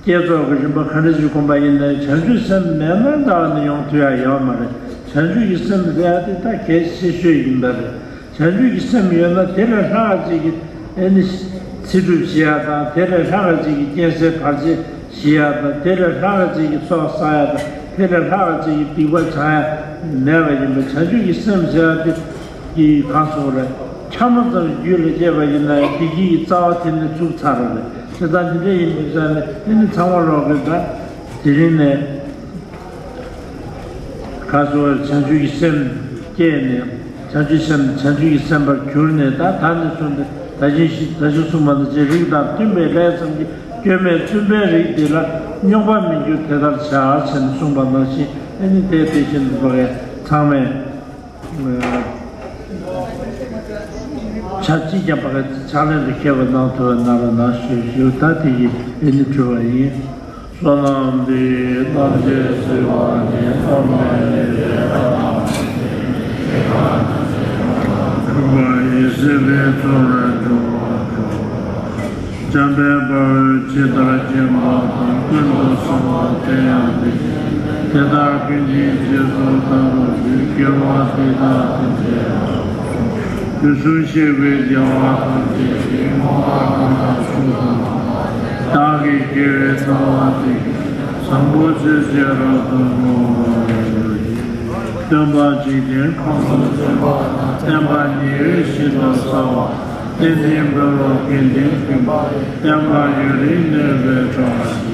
བསྐྱེད་རྫོགས་ཀྱི་རིམ་པ་ག་འདྲ་ཞིག་བསྒོམ་པ་ཡིན་ནའི་བྱང་ཆུབ་སེམས་མེད་ན་འདྲ་བ་ནི་ཡོང་ཐུབ་ཡ་ཡོད་མ་རེད། བྱང་ཆུབ་ཀྱི་སེམས་ཟེར་ཡ་དེ་ད་གལ་ཆེ་ཤོས་ཡིན་པ་རེད། བྱང་ཆུབ་ཀྱི་སེམས་ཡོད་ན་དེ་ལས་ལྷག་ཅིག་གི་ཨེ་ནི་ཚེ་སྒྲུབ་བྱེད་ཡ་དང་དེ་ལས་ལྷག་ཅིག་གི་རྐྱེན་སེལ་བར་ཆད་བྱེད་ཡ་དང་དེ་ལས་ལྷག་ཅིག་གི་ཚོགས་བསགས་ཡ་དང་དེ་ལས་ལྷག་ཅིག་གི་སྡིག་པ་བྱང་ཡ་མེད་པ་ཡིན་པས། བྱང་ཆུབ་ཀྱི་སེམས་ཟེར་ཡ་དེ་གི་གང་སོང་རེད། ཕྲ་མོ་ཙམ་རྒྱུད་ལ་སྐྱེས་པ་ཡིན་ན་བདེ་སྐྱིད་ཀྱི་རྩ་བ་དེ་ནས་ཚུགས་ཚར་བ་རེད། དེ་ལྟར་དེ་འདྲ་ཡིན་པའི་ཆ་ནས་ཨེ་ནི་ཚང་མ་ལོག་གི་ད་དེ་རིང་ནས། ཁ་སོ་བར་བྱང་ཆུབ་ཀྱི་སེམས་བསྐྱེད་ནས་བྱང་ཆུབ་སེམས་བྱང་ཆུབ་ཀྱི་སེམས་དཔར་གྱུར་ནས་ད་ད་ནས་བཟུང་སྟེ་ད་གིན་ཞིག་ད་གིན་གསུངས་པ་ནང་བཞིན་རིགས་དང་མཐུན་པའི་ལས་ཙམ་གྱིས་སྐྱོན་མེད་བཙུན་པའི་རིགས་འདི་ལ་རྙོག་པ་མི་འགྱུར་དེ་ལྟར་བྱ་ཞེས་གསུངས་པ་ནང་བཞིན་ཨ་ནི་དེ་དེ་བཞིན་དུ་བག་ཡ་ཚང་མས་ཆ་གཅིག་ཀྱང་བག་ཡ་ཕྱག་ལེན་དུ་འཁེལ་བ་གནང་ཐུབ་པ་གནང་རོགས་གནང་ཞུ་ཞུ་ད་དེ་ཡིས་ཨ་ནི་གྲུབ་པ་ཡིན། བསོད་ནམས་འདི་ཡིས་ཐམས་ཅད་གཟིགས་པ་ཉིད། ཐོབ་ནས་ཉེས་པའི་དགྲ་རྣམས་ཀུན་ཀྱང་ཡེ་ཤེས་པའི་མཚོ་ལས་འགྲོ་བ་སྒྲོལ། འཇམ་དཔལ་དཔའ་བོས་ཇི་ལྟར་མཁྱེན་པ་དང་། ཀུན་ཏུ་བཟང་པོ་དེ་ཡང་དེ་བཞིན་ཏེ། དེ་དག་ཀུན་གྱི་རྗེས་སུ་བདག་སློབ་ཅིང་། དགེ་བ་འདི་དག་ཐམས་ཅད་རབ་ཏུ་བསྔོ། དུས་གསུམ་གཤེགས་པའི་རྒྱལ་བ་ཐམས་ཅད་ཀྱིས། མངོན་པར་བརྩམས་པར་གསོལ་དུ་བདག་གིས་དགེ་བའི་རྩ་བ་འདི་ཉིད་ཀྱང་། བཟང་པོ་སྤྱོད་ཕྱིར་རབ་ཏུ་བསྔོ་བ་ཡི། སྟོན་པ་འཇིག་རྟེན་ཁམས་སུ་སྤྱོད་པ་དང་། བསྟན་པ་ཉི་འོད་བཞིན་དུ་གསལ་བ། བསྟན་འཛིན་འབུལ་བ་དགེ་འདུན་ཀུན། བསྟན་པ་ཡུན་རིང་གནས་པའི་བཀྲ་ཤིས།